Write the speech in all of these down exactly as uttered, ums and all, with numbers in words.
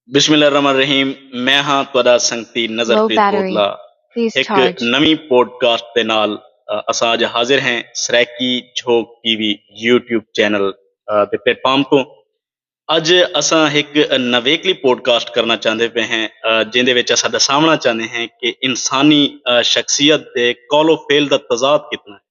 بسم اللہ الرحمن الرحیم۔ میں ہاں تہاݙا سنگتی نظر Low پریت battery. بودلا۔ Please ہک charge. نویں پوڈکاسٹ دے نال، آ، اساں اڄ حاضر ہیں سرائیکی جھوک ٹی وی یوٹیوب چینل، آ، دے پلیٹ فارم توں۔ اڄ اساں ہک نویکلی پوڈکاسٹ کرݨا چاہندے پئے ہیں، آ، جیندے وچ اساں ݙساوݨا چاہندے ہیں کہ انسانی، آ، شخصیت دے قول و فعل دا تضاد کتنا ہے۔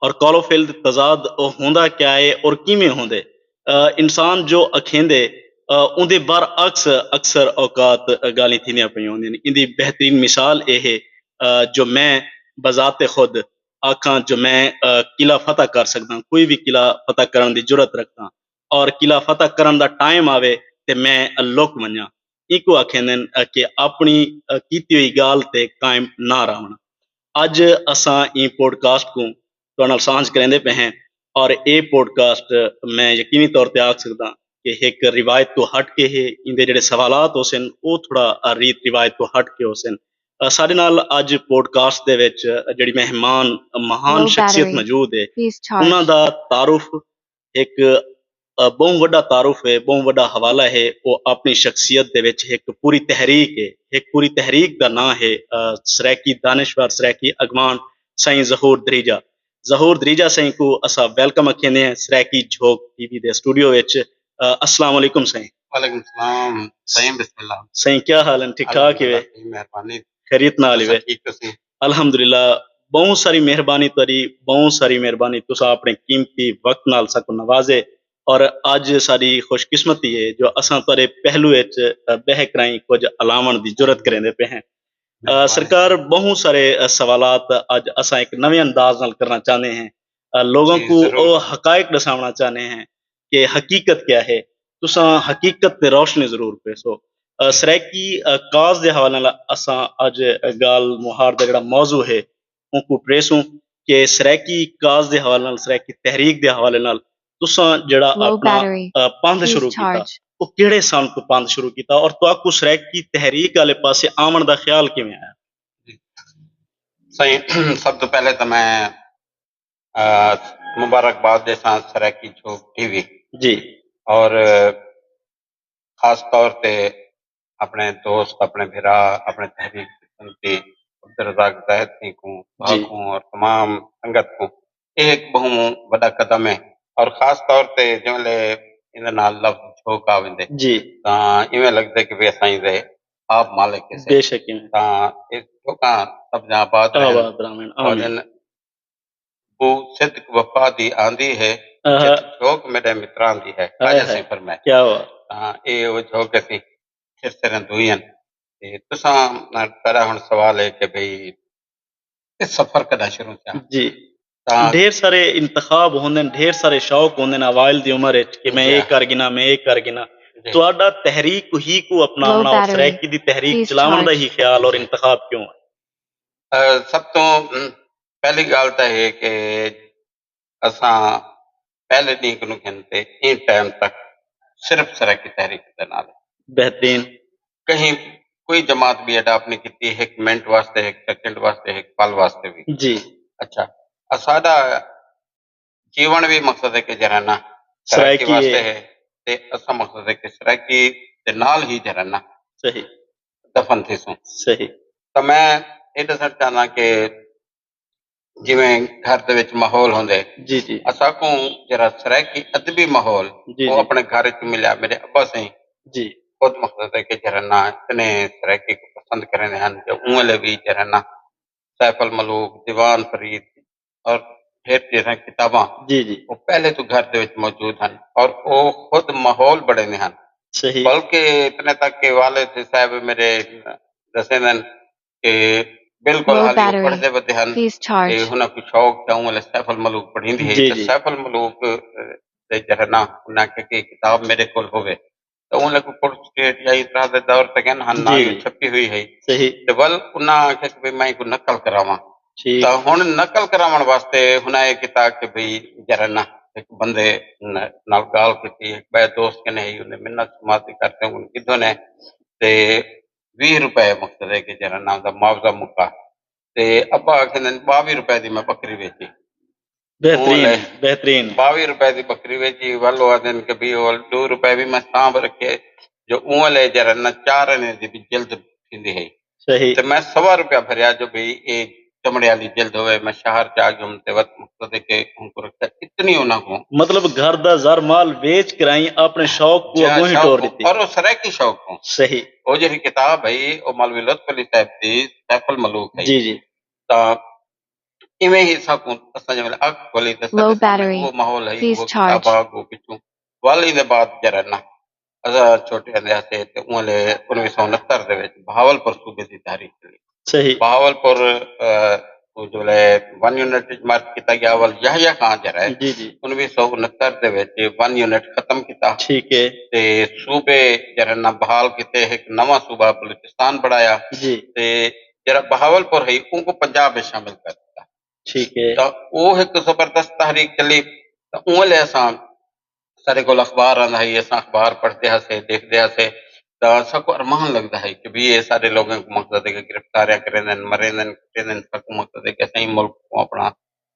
اور قول و فعل دے تضاد او ہوندا کیا ہے اور کیویں ہوندے؟ آ، انسان جو اکھیندے، آ، اوندے برعکس اکثر اوقات ڳالھیں تھیندیاں پئیاں ہوندین۔ ایندی بہترین مثال اے ہے، آ، جو میں بذات خود آکھاں جو میں، آ، قلعہ فتح کر سڳداں، کوئی وی قلعہ فتح کرݨ دی جرات رکھداں، اور قلعہ فتح کرݨ دا ٹائم آوے تے میں لک ونڄاں۔ اینکوں آکھیندن، آ، کہ اپݨی، آ، کیتی ہوئی ڳالھ تے قائم نہ رہوݨا۔ اڄ اساں ایں پوڈکاسٹ کوں تہاݙے نال سانجھ کریندے پئے ہیں، اور اے پوڈکاسٹ میں یقینی طور تے آکھ سڳداں کہ ہک روایت توں ہٹ کے ہے، ایندے جیڑھے سوالات ہوسن، او تھوڑا ریت روایت توں ہٹ کے ہوسن۔ آ، ساݙے نال اڄ پوڈکاسٹ دے وچ جیڑھی مہمان، مہان Low شخصیت battery. موجود ہے، Please charge. انہاں دا تعارف ہک، آ، ٻہوں وݙا تعارف ہے، ٻہوں وݙا حوالہ ہے۔ او اپݨی شخصیت دے وچ ہک پوری تحریک ہے، ہک پوری تحریک دا ناں ہے، آ، سرائیکی دانشور، سرائیکی اڳواݨ سائیں ظہور دھریجہ۔ ظہور دھریجہ سائیں کوں اساں ویلکم آکھیندے ہیں سرائیکی جھوک ٹی وی دے اسٹوڈیو وچ۔ آ، السلام علیکم سائیں۔ وعلیکم السلام۔ سائیں بسم اللہ۔ سائیں کیا حال ہیں؟ ٹھیک ٹھاک ہے؟ الحمدللہ، تہاݙی مہربانی۔ خیریت نال ہی تساں وے؟ ٹھیک ہو سائیں؟ الحمدللہ، ٻہوں ساری مہربانی تہاݙی، ٻہوں ساری مہربانی، تساں اپݨے قیمتی وقت نال ساکوں نوازے، اور اڄ ساݙی خوش قسمتی ہے جو اساں تہاݙے پہلو وچ، آ، ٻہہ کراہیں کجھ الاوݨ دی جرات کریندے پئے ہیں۔ آ، مہربانی۔ سرکار، ٻہوں سارے، آ، سوالات اڄ اساں ہک نویں انداز نال کرݨا چاہندے ہیں۔ آ، لوگاں جی، کوں ضرور۔ او حقائق ݙساوݨا چاہندے ہیں کہ حقیقت کیا ہے۔ تساں حقیقت تے روشنی ضرور پیسو۔ آ، سرائیکی، آ، کاز دے حوالے نال اساں اڄ ڳالھ مہاڑ دا جیڑھا موضوع ہے، اونکوں ٹریسوں کہ سرائیکی کاز دے حوالے نال، سرائیکی تحریک دے حوالے نال تساں جیڑھا Low اپݨا، battery. آ، پندھ Please شروع کیتا، charge. او کیڑھے سن توں پندھ شروع کیتا اور تہاکوں سرائیکی تحریک آلے پاسے آوݨ دا خیال کیویں آیا؟ سائیں، سب توں پہلے تاں میں، آ، مبارکباد ݙیساں سرائیکی جھوک ٹی وی۔ جی۔ اور خاص طور تے اپݨے دوست، اپݨے بھرا، اپݨے تحریک دے سنگتی عبدالرزاق زاہد سئیں کوں، جی۔ تہاکوں اور تمام سنگت کوں، اے ہک ٻہوں وݙا قدم ہے۔ اور خاص طور تے جیں ویلے ایندے نال لفظ جھوک آ ویندے، جی۔ تاں ایویں لڳدے کہ وی اساں ایندے آپ مالک ہیسے۔ بے شک ایویں۔ تاں اے جھوکاں سبزاں آباد رہن۔ آباد رہن، اور آمین۔ جن بو صدق وفا دی آندی ہے، آہا۔ جت جھوک میݙے متراں دی ہے۔ ہائے خواجہ ہائے۔ سئیں فرمائے۔ کیا بات۔ تاں اے او جھوک اسی پھر سریں دوئین۔ تے تساں، تہاݙا ہݨ سوال ہے کہ بھئی اے سفر کݙاں شروع تھیا؟ جی۔ تاں ڈھیر سارے انتخاب ہوندن، ڈھیر سارے شوق ہوندن اوائل دی عمر وچ کہ میں جی۔ اے کر گھناں، میں اے کر گھناں۔ جی۔ تہاݙا تحریک ہی کوں اپناوݨا اور سرائیکی دی تحریک چلاوݨ دا ہی خیال اور انتخاب کیوں ہے؟ آ، سب توں، ام، پہلی ڳالھ تاں ہے کہ اساں پہلے ݙینہہ کنوں گھن تے ایں ٹائم تک صرف سرائیکی تحریک دے نال۔ بہترین۔ کہیں کوئی جماعت بھی اڈاپٹ نہیں کیتی، ہک منٹ واسطے، ہک سیکنڈ واسطے، ہک پل واسطے بھی۔ جی۔ اچھا، اساݙا جیوݨ بھی مقصد ہے کہ جرانہ سرائیکی سرائیکی واسطے ہے۔ ہے، تے اساں مقصد ہے کہ سرائیکی دے نال ہی جرانہ صحیح۔ دفن تھیسوں۔ صحیح۔ تاں میں اے ݙسݨ چاہنداں کہ جیویں گھر دے وچ ماحول ہوندے، جی، جی۔ اساکوں جیڑھا سرائیکی ادبی ماحول، جی، او جی۔ اپݨے گھر وچ ملیا۔ میݙے ابا سئیں جی۔ خود مقصد ہے کہ جیڑھا ناں اتنے سرائیکی کوں پسند کریندے ہن، جو اوں ویلے وی جیڑھا ناں سیف الملوک، دیوان فرید اور ڈھیر جیڑھیاں کتاباں، جی، جی۔ او پہلے توں گھر دے وچ موجود ہن اور او خود ماحول بݨیندے ہن۔ صحیح۔ بلکہ اتنے تک کہ والد صاحب میݙے ݙسیندن کہ بالکل حالی او پڑھدے ودے ہن تے انہاں کوں شوق تاں اوں ویلے سیف الملوک پڑھیندی ہئی۔ جی، تے جی۔ سیف الملوک، اے، دے جیڑھا ناں انہاں آکھیا کہ کتاب میݙے کول ہووے، تاں اوں ویلے کوئی پٹ اسٹیٹ یا اس طرح دے دور تے کائنی ہن، نہ ہی چھپی ہوئی ہئی۔ صحیح۔ تے ول انہاں آکھیا کہ بھئی میں اینکوں نقل کراواں۔ ٹھیک۔ تاں ہݨ نقل کراوݨ واسطے انہاں اے کیتا کہ بھئی جیڑھا ناں ہک بندے ن-، نال ڳالھ کیتی، ہک ٻئے دوست کنے ہئی، اوندے منت شمات دی کرتے ہن کدھوں نے تے ویہہ روپے مقصد ہے کہ جیڑھا ناں دا معاوضہ مکا۔ تے ابا آکھیندن، "ٻاویہہ روپے دی میں ٻکری ویچی۔" بہترین، اوں ویلے بہترین۔ ٻاویہہ روپے دی ٻکری ویچی، ول او آکھدن کہ بھئی او ݙو روپے وی میں سانبھ رکھے، جو اوں ویلے جیڑھا نا چار آنے دی وی جلد تھیندی ہئی۔ صحیح۔ تے میں سوا روپیہ بھریا جو بھئی اے چمڑے آلی جلد ہووے۔ میں شہر چ آ ڳیوم تے وت مقصد ہے کہ ہن کو رکھیا اتنی انہاں کوں۔ مطلب گھر دا زر مال ویچ کرائیں اپݨے شوق کوں جی ہاں، اڳوں ہی شوق ٹور کوں، ݙتی۔ اور او سرائیکی شوق کوں۔ صحیح۔ او جیڑھی کتاب ہئی او مولوی لطف علی صاحب دی سیف الملوک ہئی۔ جی جی۔ تاں ایویں ہی ساکوں اساں جیویں اکھ کھولی تے ساݙے سامݨے او ماحول ہئی، او کتاباں، او پچھوں۔ ول ایندے بعد جیڑھا نا اساں چھوٹے ہوندے ہاسے تے اوں ویلے انویہہ سو انہتر دے وچ بہاول پور صوبے دی تحریک چلی۔ صحیح۔ بہاول پور، آ، او جو ویلے ون یونٹ وچ مرج کیتا ڳیا، ول یحییٰ خان جیڑھا ہے، جی، جی۔ انویہہ سو انہتر دے وچ ون یونٹ ختم کیتا۔ ٹھیک ہے۔ تے صوبے جیڑھا نا بحال کیتے، ہک نواں صوبہ بلوچستان بݨایا۔ جی۔ تے جیڑھا بہاول پور ہئی، اونکوں پنجاب وچ شامل کر ݙتا۔ ٹھیک ہے۔ تاں او ہک زبردست تحریک چلی۔ تاں اوں ویلے اساں ساݙے کول اخبار آندا ہئی، اساں اخبار پڑھدے ہاسے، ݙیکھدے ہاسے، تاں ساکوں ارمان لڳدا ہئی کہ بھئی اے ساݙے لوگاں کوں مقصد ہے کہ گرفتاریاں کریندن، مریندن، کٹیندن، ساکوں مقصد ہے کہ اساں ایں ملک کوں اپݨا،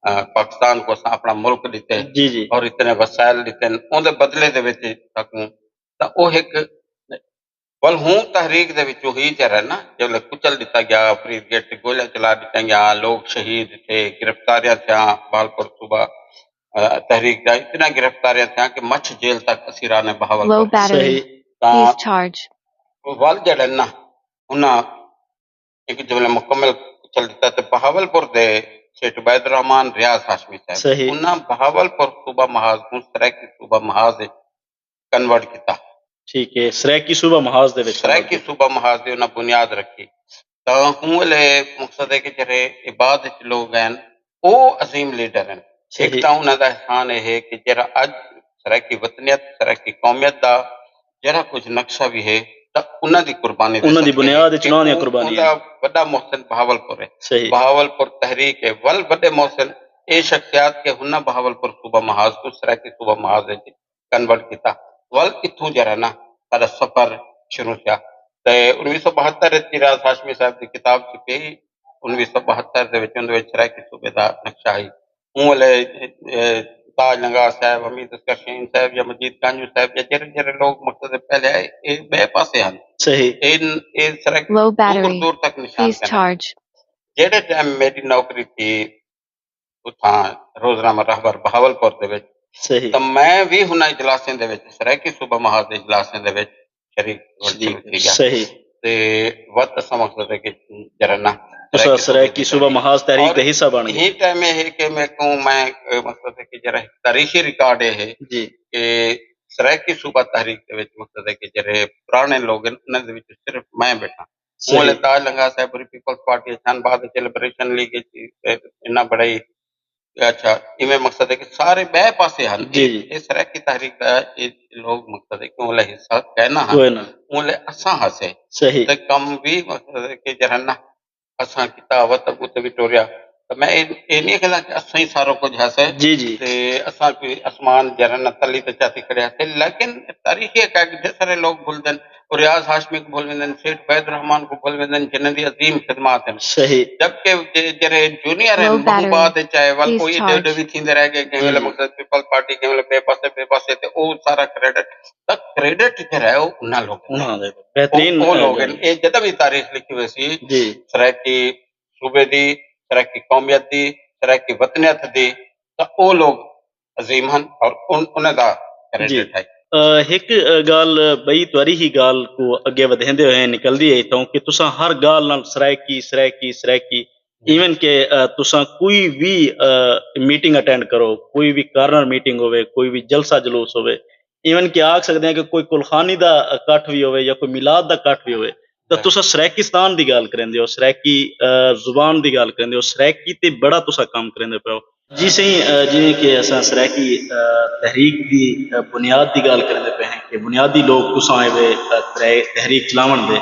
آ، پاکستان کوں اساں اپݨا ملک ݙتے، جی، جی۔ اور اتنے وسائل ݙتن، اوندے بدلے دے وچ ساکوں، تاں او ہک ول ہوں تحریک دے وچوں ہی جیڑھا نا، جیڑھے کچل ݙتا ڳیا، فرید گیٹ تے گولیاں چلا ݙتیاں ڳیاں، لوگ شہید تھئے، گرفتاریاں تھیاں، بہاول پور صوبہ، آ، تحریک دا اتنا گرفتاریاں تھیاں کہ مچھ جیل تک اسیران بہاول پور۔ صحیح۔ تاں ول جیڑھے نا، انہاں ہک جملہ مکمل کچل ݙتا تے بہاول پور دے سیٹھ عبید الرحمان، ریاض ہاشمی صاحب، صحیح۔ انہاں بہاول پور صوبہ محاذ کوں سرائیکی صوبہ محاذ وچ کنورٹ کیتا۔ ٹھیک ہے، سرائیکی صوبہ محاذ دے وچ سرائیکی صوبہ محاذ دی انہاں بنیاد رکھی۔ تاں ہوں ویلے مقصد ہے کہ جیڑھے عباد وچ لوگ ہن، او عظیم لیڈر ہن۔ صحیح۔ ہک تاں انہاں دا احسان اے ہے کہ جیڑھا اڄ سرائیکی وطنیت، سرائیکی قومیت دا جیڑھا کجھ نقشہ وی ہے، تاں انہاں دی قربانی دے انہاں دی صدقے بنیاد ہے۔ وچ انہاں دیاں قربانیاں۔ اوندا وݙا محسن بہاول پور ہے۔ صحیح۔ بہاول پور تحریک ہے، ول وݙے محسن اے شخصیات کہ ہناں بہاول پور صوبہ محاذ کوں سرائیکی صوبہ محاذ وچ کنورٹ کیتا۔ ول اتھوں جیڑھا نا ساݙا سفر شروع تھیا۔ تے انویہہ سو بہتر وچ ریاض ہاشمی صاحب دی کتاب چھپی، انویہہ سو بہتر دے وچ اوندے وچ سرائیکی صوبے دا نقشہ ہئی۔ اوں ویلے، اے، تاج لنگار صاحب، حمید اصغر شاہین صاحب یا مجید کانجو صاحب یا جیڑھے جیڑھے لوگ مقصد پہلے آئے، اے ٻئے پاسے ہن۔ صحیح۔ اے، اے سرائیکی دور دور تک نشان کن۔ جیڑھے ٹائم میݙی نوکری تھی اتھاں روزنامہ رہبر بہاول پور دے وچ۔ صحیح۔ تاں میں وی ہناں اجلاسیں دے وچ، سرائیکی صوبہ محاذ دے اجلاسیں دے وچ شریک ہووݨ شروع تھی ڳیا۔ صحیح۔ تے وت اساں مقصد ہے کہ جیڑھا نا تساں سرائیکی صوبہ محاذ تحریک دا حصہ بݨ ڳئے۔ ایں ٹائم اے ہے کہ میکوں میں، اے، مقصد ہے کہ جیڑھا تاریخی ریکارڈ اے ہے جی۔ کہ سرائیکی صوبہ تحریک دے وچ مقصد ہے کہ جیڑھے پراݨے لوگ ہن، انہاں دے وچ صرف میں ٻیٹھاں۔ صحیح۔ اوں ویلے تاج لنگار صاحب ہوری پیپلز پارٹی اچ ہن، بعد وچ لبریشن لیگ اچ، اے، انہاں بݨائی۔ اچھا، ایویں مقصد ہے کہ سارے ٻئے پاسے ہن۔ جی، اے، جی۔ اے سرائیکی تحریک دا اے لوگ مقصد ہے کہ اوں ویلے حصہ کائنا ہن۔ کوئی نہ۔ اوں ویلے اساں ہاسے۔ صحیح۔ تے کم وی مقصد ہے کہ جیڑھا نا اساں کیتا، وت اڳوں تے وی ٹوریا۔ تے میں اے، اے نی آکھدا کہ اساں ہی سارو کجھ ہاسے۔ جی، جی۔ تے اساں کوئی اسمان جیڑھا نا تلی تے چاتی کھڑے ہاسے، لیکن تاریخی حقائق ڈھیر سارے لوگ بھلدن۔ او ریاض ہاشمی کوں بھل ویندن، سیٹھ عبید الرحمان کوں بھل ویندن، جنہاں دی عظیم خدمات ہن۔ صحیح۔ جبکہ جے-، جیڑھے جونیئر ہن، او بعد اچ آئے، ول کوئی ایݙے اوݙے وی تھیندے رہ ڳئے، کہیں ویلے مقصد پیپلز پارٹی، کہیں ویلے ٻئے پاسے، ٻئے پاسے، تے او سارا کریڈٹ، تاں کریڈٹ جیڑھا ہے، او انہاں لوگاں دا۔ بہترین، او، او لوگ ہن۔ اے جݙاں وی تاریخ لکھی ویسی، جی۔ سرائیکی صوبے دی، سرائیکی قومیت دی، سرائیکی وطنیت دی، تاں او لوگ عظیم ہن اور ان-، انہاں دا کریڈٹ ہے۔ آ، ہک، آ، ڳالھ ٻئی تہاݙی ہی ڳالھ کوں اڳے ودھیندے ہوئے نکلدی ہے اتھوں کہ تساں ہر ڳالھ نال سرائیکی، سرائیکی، سرائیکی، ایون کہ، آ، تساں کوئی وی، آ، میٹنگ اٹینڈ کرو، کوئی وی کارنر میٹنگ ہووے، کوئی وی جلسہ جلوس ہووے، ایون کہ آکھ سڳدے ہیں کہ کوئی کلخانی دا کٹھ وی ہووے یا کوئی میلاد دا کٹھ وی ہووے، تاں تساں سرائیکستان دی ڳالھ کریندے ہو، سرائیکی، آ، زبان دی ڳالھ کریندے ہو، سرائیکی تے بڑا تساں کم کریندے پئے ہو۔ جی سئیں، آ، جیویں کہ اساں سرائیکی، آ، تحریک دی، آ، بنیاد دی ڳالھ کریندے پئے ہیں کہ بنیادی لوگ تساں ایوے، آ، ترے-، تحریک چلاوݨ دے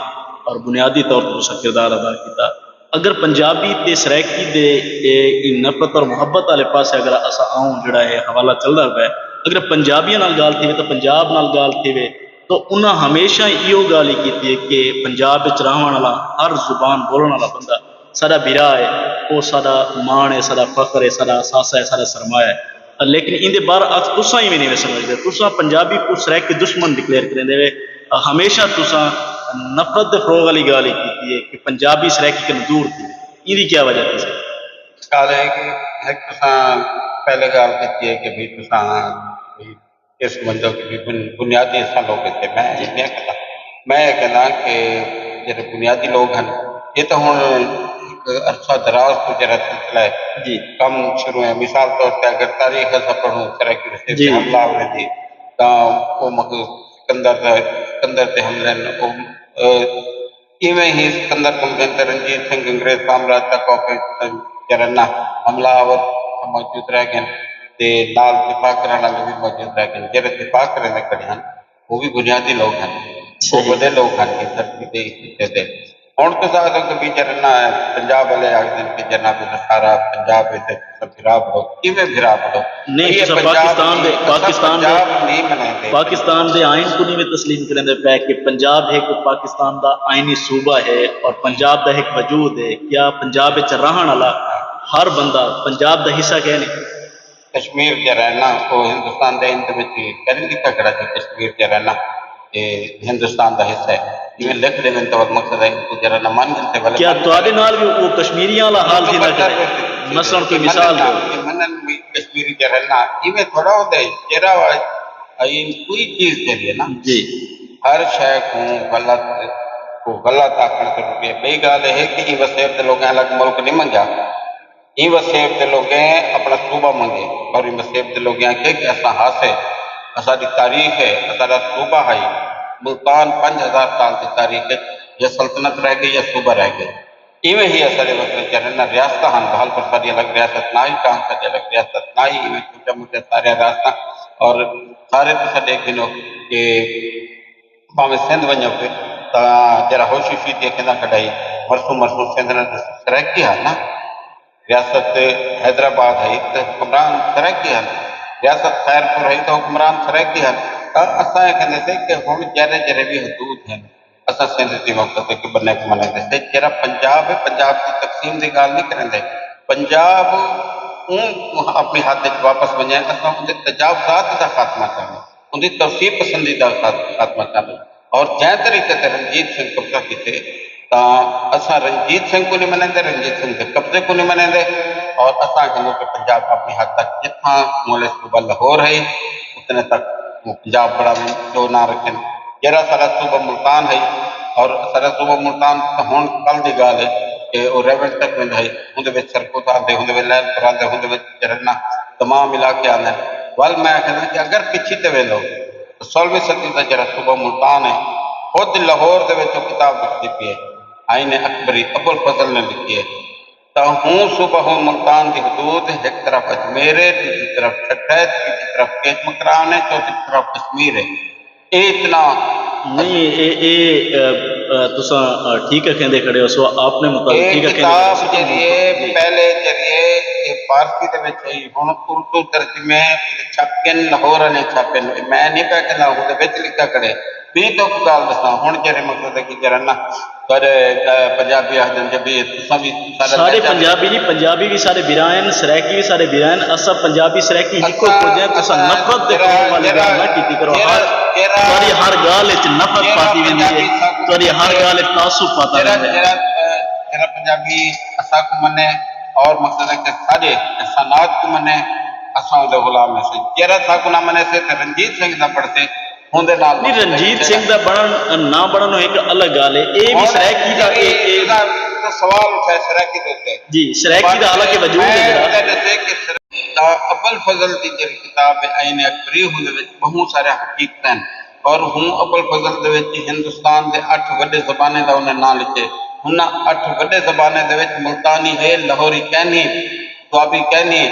اور بنیادی طور تے تساں کردار ادا کیتا۔ اگر پنجابی تے سرائیکی دے اے، ایں نفرت اور محبت والے پاسے اگر اساں آؤں جڑا اے حوالہ چلدا پئے، اگر پنجابیاں نال ڳالھ تھیوے تاں پنجاب نال ڳالھ تھیوے، تو انہاں ہمیشہ ایہو ڳالھ ہی کیتی ہے کہ پنجاب وچ رہوݨ والا ہر زبان بولݨ والا بندہ ساݙا بھرا ہے، او ساݙا ماݨ ہے، ساݙا فخر ہے، ساݙا اثاثہ ہے، ساݙا سرمایہ ہے۔ لیکن ایندے برعکس تساں ایویں نہیں سمجھدے، تساں پنجابی کوں سرائیکی دشمن ڈکلیئر کریندے وے۔ ہمیشہ تساں نفرت دے فروغ والی ڳالھ ہی کیتی ہے کہ پنجابی سرائیکی کنوں دور تھی، ایندی کیا وجہ تھی سر؟ ڳالھ ہے کہ ہک تساں پہلے ڳالھ کیتی ہے کہ بھئی تساں بھئی اس منجو کہ بھئی بن- بنیادی اساں لوگ اتنے میں میں کہنا میں یہ کہنا کہ جڑے بنیادی لوگ ہیں یہ تو ہوں ایک عرصہ دراز کو جڑا سلسلہ ہے جی کم شروع ہے۔ مثال طور پہ اگر تاریخ اساں پڑھوں سرائیکی رستے جی۔ حملہ ہونے دی تاں وہ مخ- سکندر دے سکندر دے حملے نوں ایویں ہی سکندر کمزن تے رنجیت سنگھ انگریز سامراج تک آپریشن جرنا حملہ آور موجود رہ گئے تے نال دفاع کرن والے بھی موجود رہ گئے۔ جڑے دفاع کرنے کھڑے ہیں وہ بھی بنیادی لوگ ہیں، وہ بڑے لوگ ہیں اس دھرتی دے اس حصے دے۔ ہن تساں آکھو کہ بھئی جرنا پنجاب والے آکھدے کہ جناب سارا پنجاب وچ بھرا بھرو، کیویں بھرا بھرو؟ نہیں، تساں پاکستان دے، پاکستان دے، پاکستان دے آئین کوں نہیں تسلیم کریندے پئے کہ پنجاب ہک پاکستان دا آئینی صوبہ ہے اور پنجاب دا ہک وجود ہے۔ کیا پنجاب وچ رہݨ والا ہر بندہ پنجاب دا حصہ کائے نہیں؟ کشمیر جیڑھا ہے نا او ہندوستان دے آئین دے وچ پہلے لکھا کھڑا کہ کشمیر جیڑھا ہے نا اے ہندوستان دا حصہ ہے۔ جیویں لکھ ݙیون تاں مقصد ہے کہ جیڑھا نہ من گھن تے ولے کیا تہاݙے نال وی او کشمیریاں والا حال تھیندا کھڑے؟ مثلاً کوئی مثال ݙیو۔ منن وی کشمیری جیڑھا ہے نا ایویں تھوڑا ہوندا ہے جیڑھا آئین کوئی چیز جیڑھی ہے نا جی۔ ہر شے کوں غلط کوں غلط آکھݨ تے رکے۔ ٻئی ڳالھ اے ہے کہ ایں وسیب تے لوکیں الڳ ملک نی منگیا۔ ایں وسیب تے لوکیں اپݨا صوبہ منگے اور ایں وسیب تے لوکیں آکھے کہ اساں ہاسے، اساݙی تاریخ ہے، اساݙا صوبہ ہئی۔ ملتان پنج ہزار سال دی تاریخ اچ یا سلطنت رہ ڳئی یا صوبہ رہ ڳئے۔ ایویں ہی اساݙے وقت اچ جیڑھے نہ ریاستاں ہن، بہاولپور ساݙی الڳ ریاست نہ ہئی، ٹانک ساݙی الڳ ریاست نہ ہئی، ایویں چھوٹے موٹے ساریاں ریاستاں اور سارے تساں ݙیکھ گھنو کہ بھاویں سندھ ونڄو پئے تاں جیڑھا ہوشی شی ݙیکھیندا کھڑا ہئی، مرسوں مرسوں سندھ نہ سرائیکی ہا نہ۔ ریاست حیدرآباد ہئی تے حکمران سرائیکی ہن، ریاست خیر پور ہئی تے حکمران سرائیکی ہن۔ تاں اساں اے کہندے سے کہ ہݨ جیڑھے جیڑھے وی حدود ہن اساں سندھ دی وقت تے کہ بننے کوں منیندے سے۔ جیڑھا پنجاب ہے پنجاب دی تقسیم دی ڳالھ نی کریندے، پنجاب اوں اپݨی حد اچ واپس ونڄے۔ اساں اوندے تجاوزات دا خاتمہ چاہندے، اوندی توسیع پسندی دا خاتمہ چاہندے۔ اور جئیں طریقے تے رنجیت سنگھ قبضہ کیتے تاں اساں رنجیت سنگھ کوں نی منیندے، رنجیت سنگھ دے قبضے کوں نی منیندے۔ اور اساں آکھیندوں کہ پنجاب اپݨی حد تک جتھاں مولے صوبہ لاہور ہئی اتنے تک پنجاب بݨاون، جو ناں رکھن۔ جیڑھا ساݙا صوبہ ملتان ہئی اور ساݙا صوبہ ملتان تاں ہݨ کل دی ڳالھ ہے کہ او ریونڈ تک ویندا ہئی، اوندے وچ سرکوت آندے، اوندے وچ لہل پور آندے، اوندے وچ جیڑھے ناں تمام علاقے آندے ہن۔ ول میں آکھینداں کہ اگر پچھی تے ویندو سولہویں صدی دا جیڑھا صوبہ ملتان ہے خود لاہور دے وچ او کتاب لکھدی پئی ہے آئین اکبری ابوالفضل نے لکھی ہے تاں ہوں صوبہ ہوں ملتان دی حدود ہک طرف اجمیر ہے ݙوجھی طرف ٹھٹہ ہے تریجھی طرف کیچ مکران ہے چوتھی طرف کشمیر ہے۔ اے اتنا نہیں اے اے تساں ٹھیک ہے کہندے کھڑے ہو سو آپ نے مطابق ٹھیک ہے کہندے کھڑے ہو سو۔ پہلے جریعے اے فارسی دے وچ ہئی ہن اردو ترجمے چھپ گن لاہور والے چھاپے نو میں نہیں پہ کہنا ہوں دے وچ لکھا کھڑے بھی تو کو گال دساں ہن جڑے مقصد ہے کہ جڑا نہ تہاڈے پنجابی آکھدن جبھی تساں بھی سارے پنجابی نہیں پنجابی بھی سارے برائن سرائیکی بھی سارے برائن اسا پنجابی سرائیکی ہکو کجھ ہیں تساں نفرت دے قوم والے گال نہ کیتی کرو ہر تہاڈی ہر گال وچ نفرت پاتی ویندی ہے تہاڈی ہر گال وچ تعصب پاتا ویندا ہے۔ جیڑھا پنجابی اساکوں منے اور مقصد ہے کہ ساڈے احسانات کوں منے اساں اوندے غلام ہیسے جیڑھا ساکوں نہ منے سے تے رنجیت سنگھ دا بنڑسے ہوندے نال نہیں رنجیت سنگھ دا بنڑن نہ بنڑن ہک الگ گالھ ہے اے وی سرائیکی دا اے اے سوال اٹھائے سرائیکی دے اتے جی سرائیکی دا حالانکہ وجود ہے جیڑھا ابل فضل دی جیڑھی کتاب ہے عین اکبری ہوندے وچ بہوں سارے حقیقت ہیں اور ہوں ابوالفضل دے وچ ہندوستان دے اٹھ وݙے زبانیں دا انہاں ناں لکھے۔ ہنہاں اٹھ وݙے زبانیں دے وچ ملتانی ہے، لاہوری کینھی، دوابی کینھی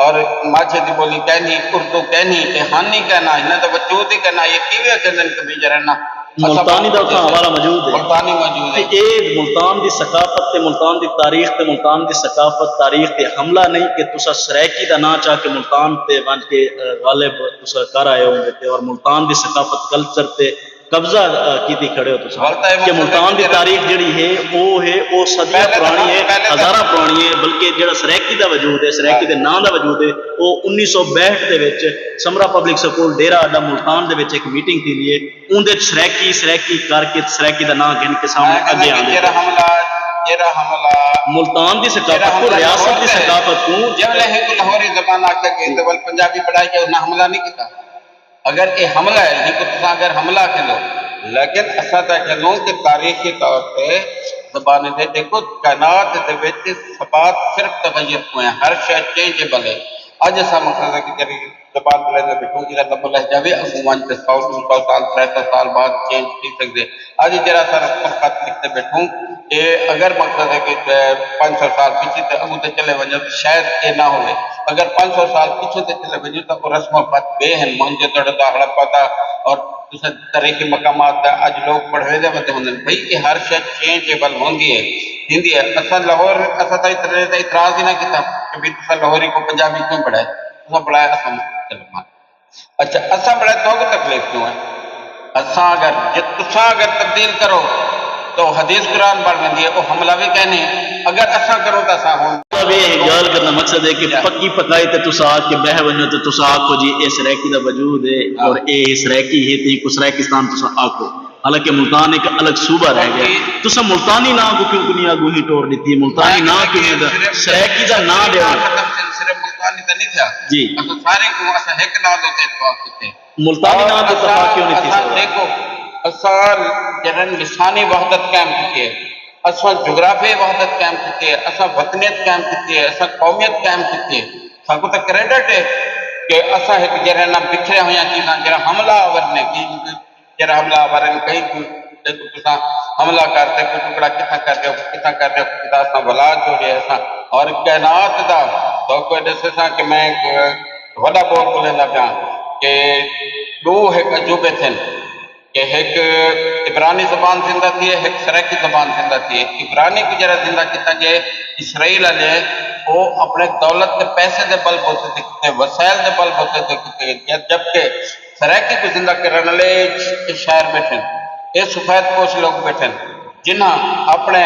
اور ماجھے دی ٻولی کینھی، اردو کینھی تے ہانی کینھا، ہنہاں دا وجود ہی کینھا، ایہ کیویں اکھیندن کہ بھئی جیڑھا نہ اساں ملتانی دا اتھاں حوالہ موجود ہے۔ ملتانی موجود ہے۔ تے اے ملتان دی ثقافت تے ملتان دی تاریخ تے ملتان دی ثقافت تاریخ تے حملہ نئیں کہ تساں سرائیکی دا ناں چا کے ملتان تے ونج کے غالب تساں کر آئے ہوندے تے اور ملتان دی ثقافت کلچر تے قبضہ کیتی کھڑے ہو تساں کہ ملتان دی تاریخ جڑی ہے، او ہے، او صدیاں پرانی ہے، ہزاراں پرانی ہے، بلکہ جڑا سرائیکی دا وجود ہے، سرائیکی دے ناں دا وجود ہے، او انیس سو بہٹھ دے وچ سمرا پبلک سکول ڈیرہ اڈا ملتان دے وچ ایک میٹنگ تھی لیے۔ اوندے وچ سرائیکی سرائیکی کر کے سرائیکی دا ناں گھن کے سامنے اگے آندے۔ ملتان دی ثقافت کو، ریاست دی ثقافت کو، جیویں ہک لاہوری زبان آکھیا کہ ول پنجابی پڑھائی کے انہاں حملہ نہیں کیتا۔ اگر اے حملہ ہے، ہک تساں اگر حملہ کھلو، لیکن اساں تاں کھلوں کہ تاریخی طور تے زبان دے، دیکھو، کائنات دے وچ ثبات صرف تغیر کو ہے، ہر شے چینجیبل ہے۔ اج اساں مقصد ہے کہ جڑی زبان بولیندے بیٹھوں، جیڑھا لبو لہجہ وی اڳوں ونڄ تے سو، ݙو سو سال، ترے سو سال بعد چینج تھی سڳدے۔ اڄ جیڑھا اساں رسم الخط لکھدے بیٹھوں، اے اگر مقصد ہے کہ پنج سو سال پچھے تے اڳوں تے چلے ونڄو تے شاید اے نہ ہووے۔ اگر پنج سو سال پچھے تے چلے ونڄو تاں او رسم الخط ٻئے ہن، موہنجودڑو دا، ہڑپہ دا، اور تساں تاریخی مقامات دا اڄ لوک پڑھویندے ودے ہوندن۔ بھئی، اے ہر شے چینجیبل ہوندی ہے، تھیندی ہے۔ اساں لاہور، اساں تاں اتنے دا اعتراض ہی نہ کیتا کہ بھئی تساں لاہوری کو پنجابی کیوں پڑھائے؟ تساں پڑھایا، اساں مسلمان۔ اچھا، اساں پڑھائے، تہاکوں تکلیف کیوں ہے؟ اساں اگر، جے تساں اگر تبدیل کرو، تو حدیث قرآن بݨ ویندی ہے، او حملہ وی کائنی۔ اگر اساں کروں تاں اساں ہݨ مطلب، اے ڳالھ کرݨ دا مقصد ہے کہ پکی پکائی تے تساں آ کے ٻہہ ونڄو تے تساں آکھو جی اے سرائیکی دا وجود ہے، ہاں، اور اے سرائیکی ہے تے اینکوں سرائیکستان تساں آکھو۔ حالانکہ ملتان ہک الڳ صوبہ رہ ڳیا۔ تساں ملتانی ناں کوں کیوں کنی اڳوں ہی ٹور ݙتی ہے؟ ملتانی ناں کیوں ہے؟ سرائیکی دا ناں ݙیو۔ صرف ملتانی دا نہیں تھیا۔ جی۔ اساں سارے کوں، اساں ہک ناں دے تے اتفاق کیتے۔ ملتانی ناں تے اتفاق کیوں نہیں تھی سڳدا؟ دیکھو، اساں جنہاں لسانی وحدت قائم کیتی ہے، اساں جغرافیائی وحدت قائم کیتی ہے، اساں وطنیت قائم کیتی ہے، اساں قومیت قائم کیتی ہے۔ ساکوں تاں کریڈٹ ہے کہ اساں ہک جیڑھے نہ بکھرے ہویاں چیزاں، جیڑھا حملہ آور نے، کہ جیڑھا حملہ آور نے، کہیں کوں، کہیں کوں تساں حملہ کر تے کوئی ٹکڑا کتھاں کر ݙیو، کتھاں کر ݙیو، کتھاں اساں ولا جوڑے اساں۔ اور کائنات دا تو کوئی ݙسے ساں کہ میں وݙا بول ٻولیندا پیاں کہ ݙو ہک عجوبے تھن کہ ہک عبرانی زبان زندہ تھی ہے، ہک سرائیکی زبان زندہ تھی ہے۔ عبرانی کوں جیڑھا زندہ کیتا ڳئے، اسرائیل والے، او اپݨے دولت تے پیسے دے بل بوتے تے کیتے، وسائل دے بل بوتے تے کیتے، جب، جبکہ سرائیکی کوں زندہ کرݨ والے اے شاعر ٻیٹھن، اے سفید پوش لوک ٻیٹھن، جنہاں اپݨے،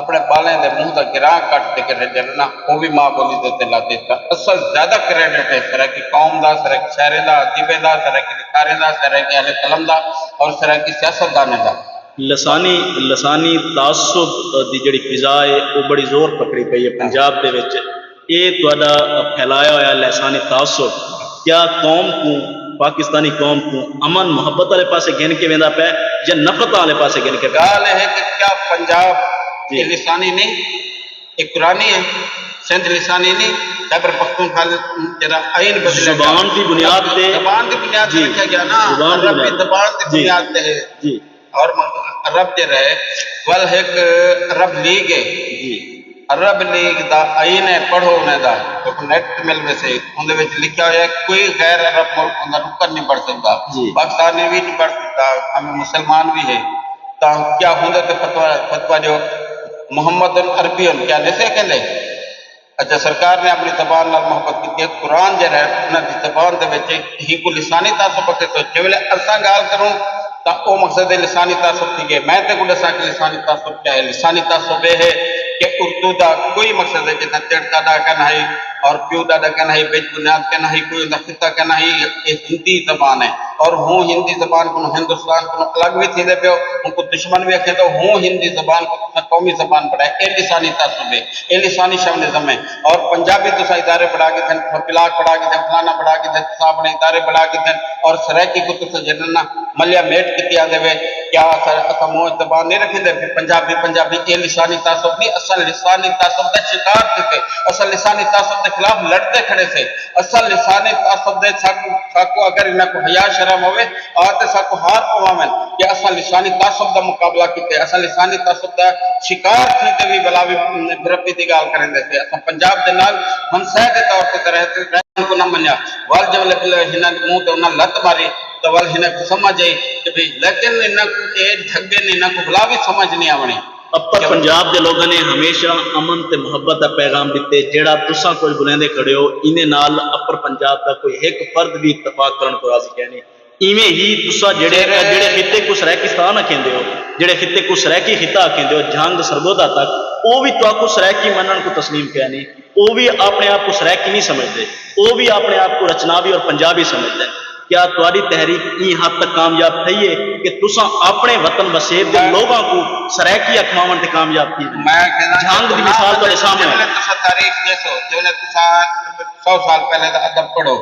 اپݨے ٻالیں دے منہ دا گراں کٹ تے کریڈٹ نا، او وی ماء ٻولی دے تے لا ݙتا۔ اصل زیادہ کریڈٹ ہے سرائیکی قوم دا، سرائیکی شاعریں دا، ادیبیں دا، سرائیکی لکھاریں دا، سرائیکی اہل قلم دا اور سرائیکی سیاستدانیں دا۔ لسانی، لسانی تعصب دی جڑی فضا ہے، او بڑی زور پکڑی پئی ہے پنجاب دے وچ۔ اے تہاݙا پھیلایا ہویا لسانی تعصب کیا قوم کوں، پاکستانی قوم کوں امن محبت والے پاسے گھن کے ویندا پئے یا نفرت والے پاسے گھن کے ویندا؟ ڳالھ ہے کہ کیا پنجاب، جی، اے لسانی نہیں، اے قرآنی ہے، سندھ لسانی نہیں، خیبر پختونخوا جیڑھا آئین بدلیا ڳیا، زبان دی بنیاد تے، زبان دی بنیاد تے، جی، رکھیا ڳیا نا، زبان دی بنیاد تے۔ عربی زبان دی، جی، بنیاد تے ہے۔ جی۔ اور عرب جیڑھا ہے، ول ہک عرب لیگ ہے۔ جی۔ عرب لیگ دا آئین ہے، پڑھو انہیں دا، تہاکوں نیٹ تے مل ویسے، اوندے وچ لکھیا ہویا ہے کوئی غیر عرب ملک اوندا رکن نہیں بݨ سڳدا۔ جی۔ پاکستانی وی نہیں بݨ سڳدا، ہمیں مسلمان وی ہے۔ تاں کیا ہوندے تے فتویٰ، فتویٰ ݙیو، محمد عربی کیا نسے کہندے؟ اچھا، سرکار نے اپݨی زبان نال محبت کیتی ہے، قرآن جیڑھا ہے انہاں دی زبان دے وچ ہے، ہی کوں لسانی تعصب آکھے۔ تو جے ویلے اساں ڳالھ کروں تاں او مقصد ہے لسانی تعصب تھی ڳئے۔ میں تیکوں ݙساں کہ لسانی تعصب کیا ہے؟ لسانی تعصب اے ہے کہ اردو دا کوئی مقصد ہے جتھاں تیݙ تاݙا کن ہئی اور پیو ݙاݙا کن ہئی، وچ بنیاد کن ہئی، کوئی اوندا خطہ کن ہئی، اے ہندی زبان ہے اور ہوں ہندی زبان کوں ہندوستان کوں الڳ وی تھیندے پیو، اونکوں دشمن وی آکھے تو ہوں ہندی زبان کوں تساں قومی زبان بݨائے، اے لسانی تعصب ہے۔ اے لسانی شوونزم ہے۔ اور پنجابی تساں ادارے بݨا گھدن، تساں پلاٹ بݨا گھدن، فلانا بݨا گھدن، تساں اپݨے ادارے بݨا گھدن، اور سرائیکی کوں تساں جیڑھا نا ملیا میٹ کیتی آندے وے۔ کیا اساں، اساں منہ اچ زبان نہیں رکھیندے؟ پھر پنجابی، پنجابی، اے لسانی تعصب نہیں، اساں لسانی تعصب دا شکار تھیسے، اساں لسانی تعصب دے خلاف لڑدے کھڑے سے، اساں لسانی تعصب دے، ساکوں، ساکوں اگر انہاں کوں حیا شرم ہووے، آ تے ساکوں ہار پواون کہ اساں لسانی تعصب دا مقابلہ کیتے، اساں لسانی تعصب دا شکار تھی تے وی ولا وی بھرپی دی ڳالھ کریندے سے۔ اساں پنجاب دے نال ہمسائے دے طور تے رہ، رہݨ کوں نہ منیا۔ ول جے ویلے ہناں دے منہ تے انہاں لت ماری تاں ول ہناں کوں سمجھ آئی کہ بھئی، لیکن انہاں کوں اے ڈھڳے نے، انہاں کوں ولا وی سمجھ نہیں آوݨی۔ اپر پنجاب دے لوگاں نے ہمیشہ امن تے محبت دا پیغام ݙتے، جیڑھا تساں کجھ بولیندے کھڑے ہو، ایندے نال اپر پنجاب دا کوئی ہک فرد وی اتفاق کرݨ کوں راضی کائنی۔ ایویں ہی تساں جڑے جڑے خطے کوں سرائیکستان آکھیندے ہو، جڑے خطے کوں سرائیکی خطہ آکھیندے ہو، جھنگ سرگودھا تک، او وی تہاکوں سرائیکی منݨ کوں تسلیم کائنی۔ او وی اپݨے آپ کوں سرائیکی نی سمجھدے، او وی اپݨے آپ کوں رچناوی اور پنجابی سمجھدن۔ کیا تہاݙی تحریک ایں حد تک کامیاب تھئی ہے کہ تساں اپݨے وطن وسیب دے لوگاں کوں سرائیکی اکھواوݨ تے کامیاب تھی ویندے؟ میں کہنا جھنگ دی مثال تہاݙے سامݨے ہے۔ جیویں تساں تاریخ ݙیسو، جیویں تساں سو سال پہلے دا ادب پڑھو،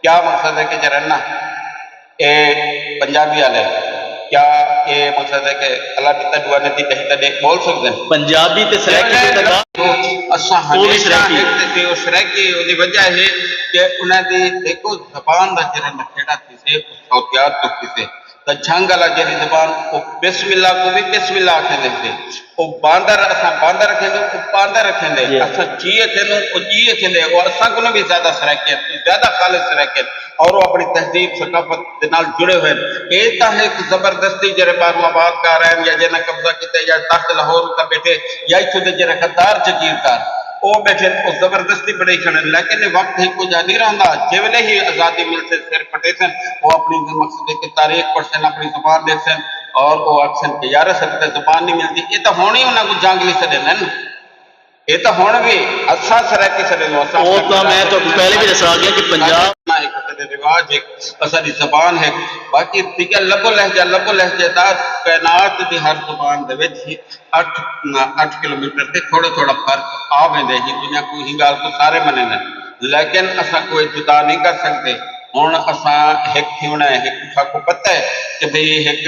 کیا مقصد ہے کہ جیڑھا نا اے پنجابی آلے، کیا اے مقصد ہے کہ اللہ ݙتا ݙو آنے دی ݙہی تاں ݙیکھ ٻول سڳدن؟ پنجابی تے سرائیکی تے تاں ڳالھ اساں او وی ہمیشہ سرائیکی۔ ہک تے تھے، او سرائیکی، اودی وجہ ہے کہ انہاں دی ہک زبان دا جیڑھا نکھیڑا تھیسے، او صوتیات توں تھیسے۔ تاں جھنگ آلا جیڑھی زبان، او بسم اللہ کوں وی بسم اللہ آکھیندے سے۔ او باندر، اساں باندر آکھیندے، او باندر آکھیندے۔ جی۔ اساں چی آکھیندوں، او چی آکھیندے۔ او اساں کنوں وی زیادہ سرائیکی ہن، زیادہ خالص سرائیکی ہن۔ اور او اپݨی تہذیب، ثقافت دے نال جڑے ہوئے ہن۔ اے تاں ہک زبردستی جیڑھے ٻاہروں آباد کار آئن یا جنہاں قبضہ کیتے یا تخت لاہور اتے ٻیٹھے یا اتھوں دے جیڑھے غدار جگیردار او ٻیٹھے ہن، او زبردستی بݨائی کھڑے ہن۔ لیکن اے وقت ہکو جیہا نی رہندا، جیں ویلے ہی آزادی ملسے، سر پٹیسن، او اپݨی مقصد ہے کہ تاریخ پڑھسن، اپݨی زبان ݙیکھسن اور او آکھسن کہ یار اساکوں تاں زبان نی ملدی۔ اے تاں ہݨ ہی انہاں کوں جنگ لئی سݙیندن۔ اے تاں ہݨ وی اساں سرائیکی سݙیندوں، اساں او تاں میں تہاکوں پہلے وی ݙسا ڳیا کہ پنجاب اساں ہک اساݙے رواج ہک، اساݙی زبان ہک، باقی دیگر لب و لہجہ، لب و لہجے دا کائنات دی ہر زبان دے وچ ہی اٹھ، اٹھ کلومیٹر تے تھوڑا تھوڑا فرق آ ویندے ہی، دنیا کوں ایں ڳالھ کوں سارے منیندن، لیکن اساں کوں اے جدا نی کر سڳدے۔ ہݨ اساں ہک تھیوݨا ہے، ہک ساکوں پتہ ہے کہ بھئی ہک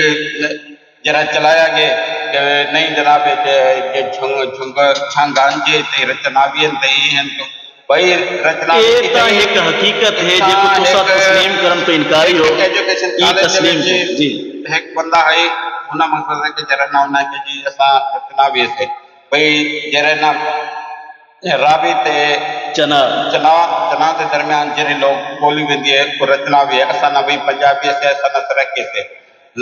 جیڑھا چلایا ڳئے کہ نئیں جناب، اے جے، جے جھنگ، جھنگ، جھنگ آنجے تے رچناوی ہن تے اے ہن تو بھئی رچناوی اے تاں ہک حقیقت ہے جیکوں تساں تسلیم کرݨ توں انکاری ہو کہ تسلیم کرو۔ جی۔ ہک بندہ ہئی، انہاں مقصد ہے کہ جیڑھا نہ انہاں کہ جی اساں رچناوی سے۔ بھئی جیڑھے نہ راوی تے چنا۔ چنا، چنا دے درمیان جیڑھی لوک ٻولی ویندی ہے، او رچناوی ہے۔ اساں نہ وی پنجابی سے، اساں نہ سرائیکی سے۔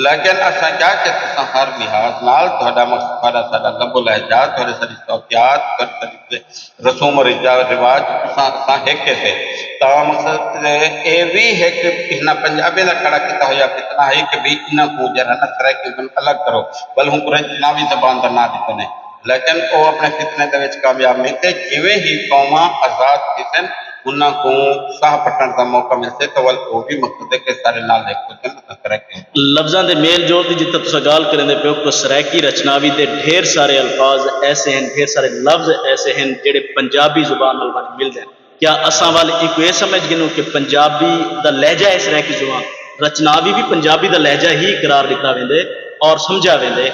لیکن اساں کیا کہ تساں ہر لحاظ نال تہاݙا مقصد، تہاݙا ساݙا لب و لہجہ، تہاݙے ساݙی صوتیات، تہاݙے ساݙے رسوم و رجا-، رواج، تساں، اساں ہک ہے سے۔ تاں مقصد اے وی ہک انہاں پنجابیاں دا کھڑا کیتا ہویا فتنہ ہے کہ بھئی انہاں کوں جیڑھا نا سرائیکی کوں الگ کرو، بل ہوں رچناوی زبان دا ناں ݙتو نے۔ لیکن او اپݨے فتنے دے وچ کامیاب نہیں تھے۔ جیویں ہی قوماں آزاد تھیسن، انہاں کوں ساہ پٹݨ دا موقع ملسے تاں ول او وی مقصد ہے کہ سارے نال ہک ہوسن، اساں سرائیکی ہوسوں۔ لفظاں دے میل جول دی جتھاں تساں ڳالھ کریندے پئے ہو کہ سرائیکی رچناوی دے ڈھیر سارے الفاظ ایسے ہن، ڈھیر سارے لفظ ایسے ہن جیڑھے پنجابی زبان نال ونڄ ملدے ہن۔ کیا اساں ول اینکوں اے سمجھ گھنوں کہ پنجابی دا لہجہ ہے سرائیکی زبان، رچناوی وی پنجابی دا لہجہ ہی قرار ݙتا ویندے اور سمجھا ویندے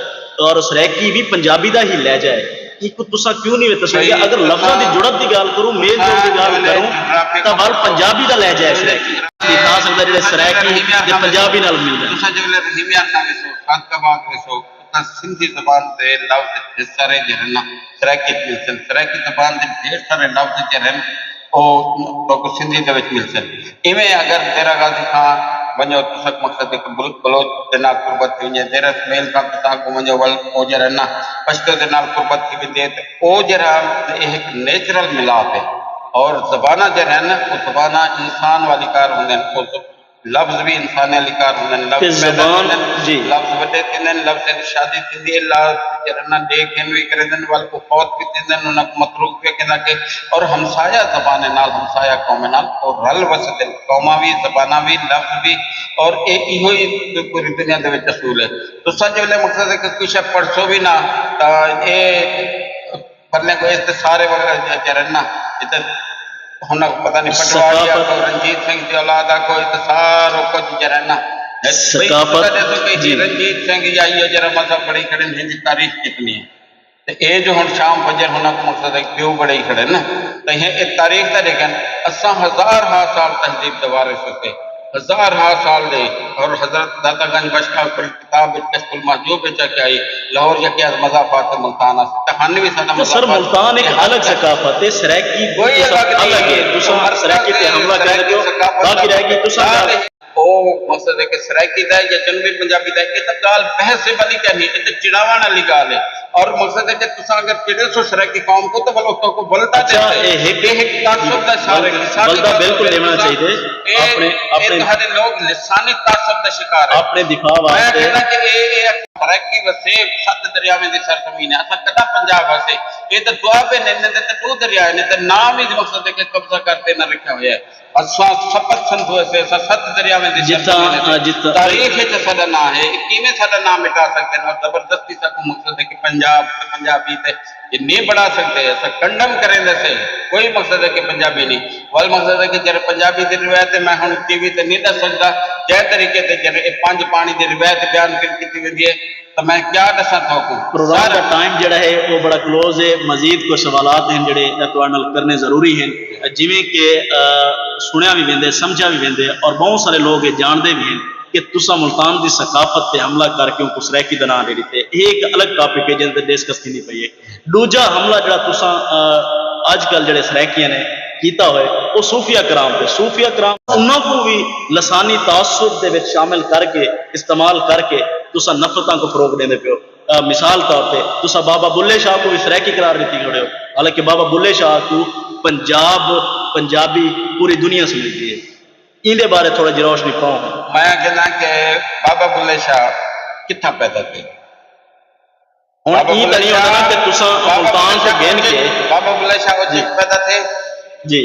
اور سرائیکی وی پنجابی دا ہی لہجہ ہے؟ اینکوں تساں کیوں نی وے تسلیم؟ اگر لفظاں دی جڑت دی ڳالھ کروں، میل جول دی ڳالھ کروں، تاں ول پنجابی دا لہجہ ہے سرائیکی۔ تھی تھا سڳدا جیڑھے سرائیکی دے پنجابی نال ملدے ہن۔ تساں جیڑھے رحیمیہ تھاں ویسو، خادق آباد ویسو، تاں سندھی زبان دے لفظ ڈھیر سارے جیڑھے نا سرائیکی اچ ملسن۔ سرائیکی زبان دے ڈھیر سارے لفظ جیڑھے ہن، او تہاکوں سندھی دے وچ ملسن۔ ایویں اگر دیرہ غازی تھاں ونڄو، تساں مقصد ہک بل-، بلوچ دے نال قربت تھی ونڄے، دیرہ اسماعیل تھاں تساں اڳوں ونڄو، ول او جیڑھا نا پشتو دے نال قربت تھی ویندی ہے، تے او جیڑھا اے ہک نیچرل ملاپ ہے۔ اور زباناں جیڑھے ہن، او زباناں انسان والی کار ہوندن، او لفظ وی انسانیں آلی کار ہوندن، لفظ تے پیدا زبان، تھیندن، جی۔ لفظ وݙے تھیندن، لفظیں دی شادی تھیندی ہے، لفظ جیڑھا نا ݙے گھن وی کریندن، ول او فوت وی تھیندن، انہاں کوں متروک وی آکھیندے کہ، اور ہمسایہ زبانیں نال، ہمسایہ قومیں نال او رل وسدن، قوماں وی، زباناں وی، لفظ وی، اور اے ایہو ہی پوری دنیا دے وچ اصول ہے۔ تساں جیڑھے مقصد ہے کہ کوئی شے پڑھسو وی نہ، تاں اے پرلے کوں اس تے سارے وقت جیڑھے نا، اتھے ہن پتہ نہیں پٹواری آکھو، رنجیت سنگھ دی اولاد آکھو، اتھے سارو کجھ جیڑھا نا۔ بھئی ثقافت، پتہ ݙیسو کہ جی۔ رنجیت سنگھ یا ایہو جیڑھا مذہب پڑھی کھڑے ہن، ہن دی تاریخ کتنی ہے؟ تے اے جو ہن شام فجر ہن مقصد ہے پیو بڑے ہی کھڑے نا، تے اے تاریخ دا ݙیکھن، اساں ہزار ہا سال تہذیب دے وارث ہسے، ہزار ہا سال دے، اور حضرت داتا گنج بخش کا کتاب وچ کشف المحجوب وچ آکھیا ہئی، لاہور یکے از مضافات ملتان آسے۔ تاں ہن وی ساݙا تے سر، مضافات ملتان ہک الگ ثقافت ہے، سرائیکی کوئی تساں الگ نہیں الگ ہے، ہے۔ تساں ہر سرائیکی تے حملہ کریندے پیو، ثقافت باقی رہ ڳئی تساں ڳالھ۔ او مقصد ہے کہ سرائیکی دا ہے یا جنوبی پنجابی دا ہے، اے تاں ڳالھ بحث والی کائنی، اے تاں چڑاوݨ والی ڳالھ ہے۔ اور مقصد ہے کہ تساں اگر چڑے سو سرائیکی قوم کو تو بلو تو کو بولتا اچھا، دے اے ہک یہ ایک تعصب دا شارے ولدا، ولدا بالکل دیونا چاہیے۔ اپنے اپنے تہاڈے لوگ لسانی تعصب دا شکار ہے۔ اپنے دفاع میں واسطے کہنا کہ اے اے سرائیکی وسیب ست دریاویں دی سرزمین ہے۔ اساں کدا پنجاب واسے اے تے دعا پہ نے نے تے دو دریا نے تے نام ہی مقصد ہے کہ قبضہ کرتے نہ رکھا ہویا ہے۔ اساں سپت سندھو اسے، اساں ست دریاویں دی جتھاں، سرزمین اسے۔ آ، جتھاں تاریخ وچ ساڈا ناں ہے، اے کیویں ساڈا ناں مٹا سکدے نے؟ اور زبردستی ساکوں مقصد ہے کہ پنجاب تے پنجابی تے اے نہیں بنا سکدے، اساں کنڈم کریندے سے، کوئی مقصد ہے کہ پنجابی نہیں۔ ول مقصد ہے کہ جیڑھے پنجابی دی روایت ہے، میں ہن ٹی وی تے نہیں ڈس سکدا، جے طریقے تے جیڑھے اے پنج پانی دی روایت بیان کر کیتی ویندی ہے، تاں میں کیا ڈساں تہاکوں؟ پروگرام دا ٹائم جیڑھا ہے، او بڑا کلوز ہے، مزید کچھ سوالات ہیں جیڑھے تہاڈے نال کرنے ضروری ہیں۔ جیویں کہ، آ، سنیا وی ویندے، سمجھیا وی ویندے اور بہت سارے لوگ اے جاندے وی ہیں کہ تساں ملتان دی ثقافت تے حملہ کر کے اونکوں سرائیکی دا ناں ڈے ڈتے۔ اے ہک الگ ٹاپک ہے جس تے ڈسکس تھیندی پئی ہے۔ ڈوجھا حملہ جیڑھا تساں، آ، اج کل جیڑھے سرائیکیاں نے کیتا ہوئے، او صوفیہ کرام تے، صوفیہ کرام انہاں کوں وی لسانی تعصب دے وچ شامل کر کے، استعمال کر کے تساں نفرتاں کوں فروغ ڈیندے پیو۔ آ، مثال طور تے تساں بابا بلے شاہ کوں وی سرائیکی قرار ڈتی کھڑے ہو، حالانکہ بابا بلے شاہ کوں پنجاب، پنجابی پوری دنیا سمجھدی ہے۔ ایندے بارے تھوڑا جی روشنی پاؤ۔ میں آکھنا کہ بابا بلے شاہ کتھاں پیدا تھے؟ ہن بابا ایں بلے تاں نہیں ہونا نا شاہ، کہ تساں بابا ملتان بلے تو شاہ گھن اچ، کے بابا بلے شاہ اچ جی۔ پیدا تھے۔ جی۔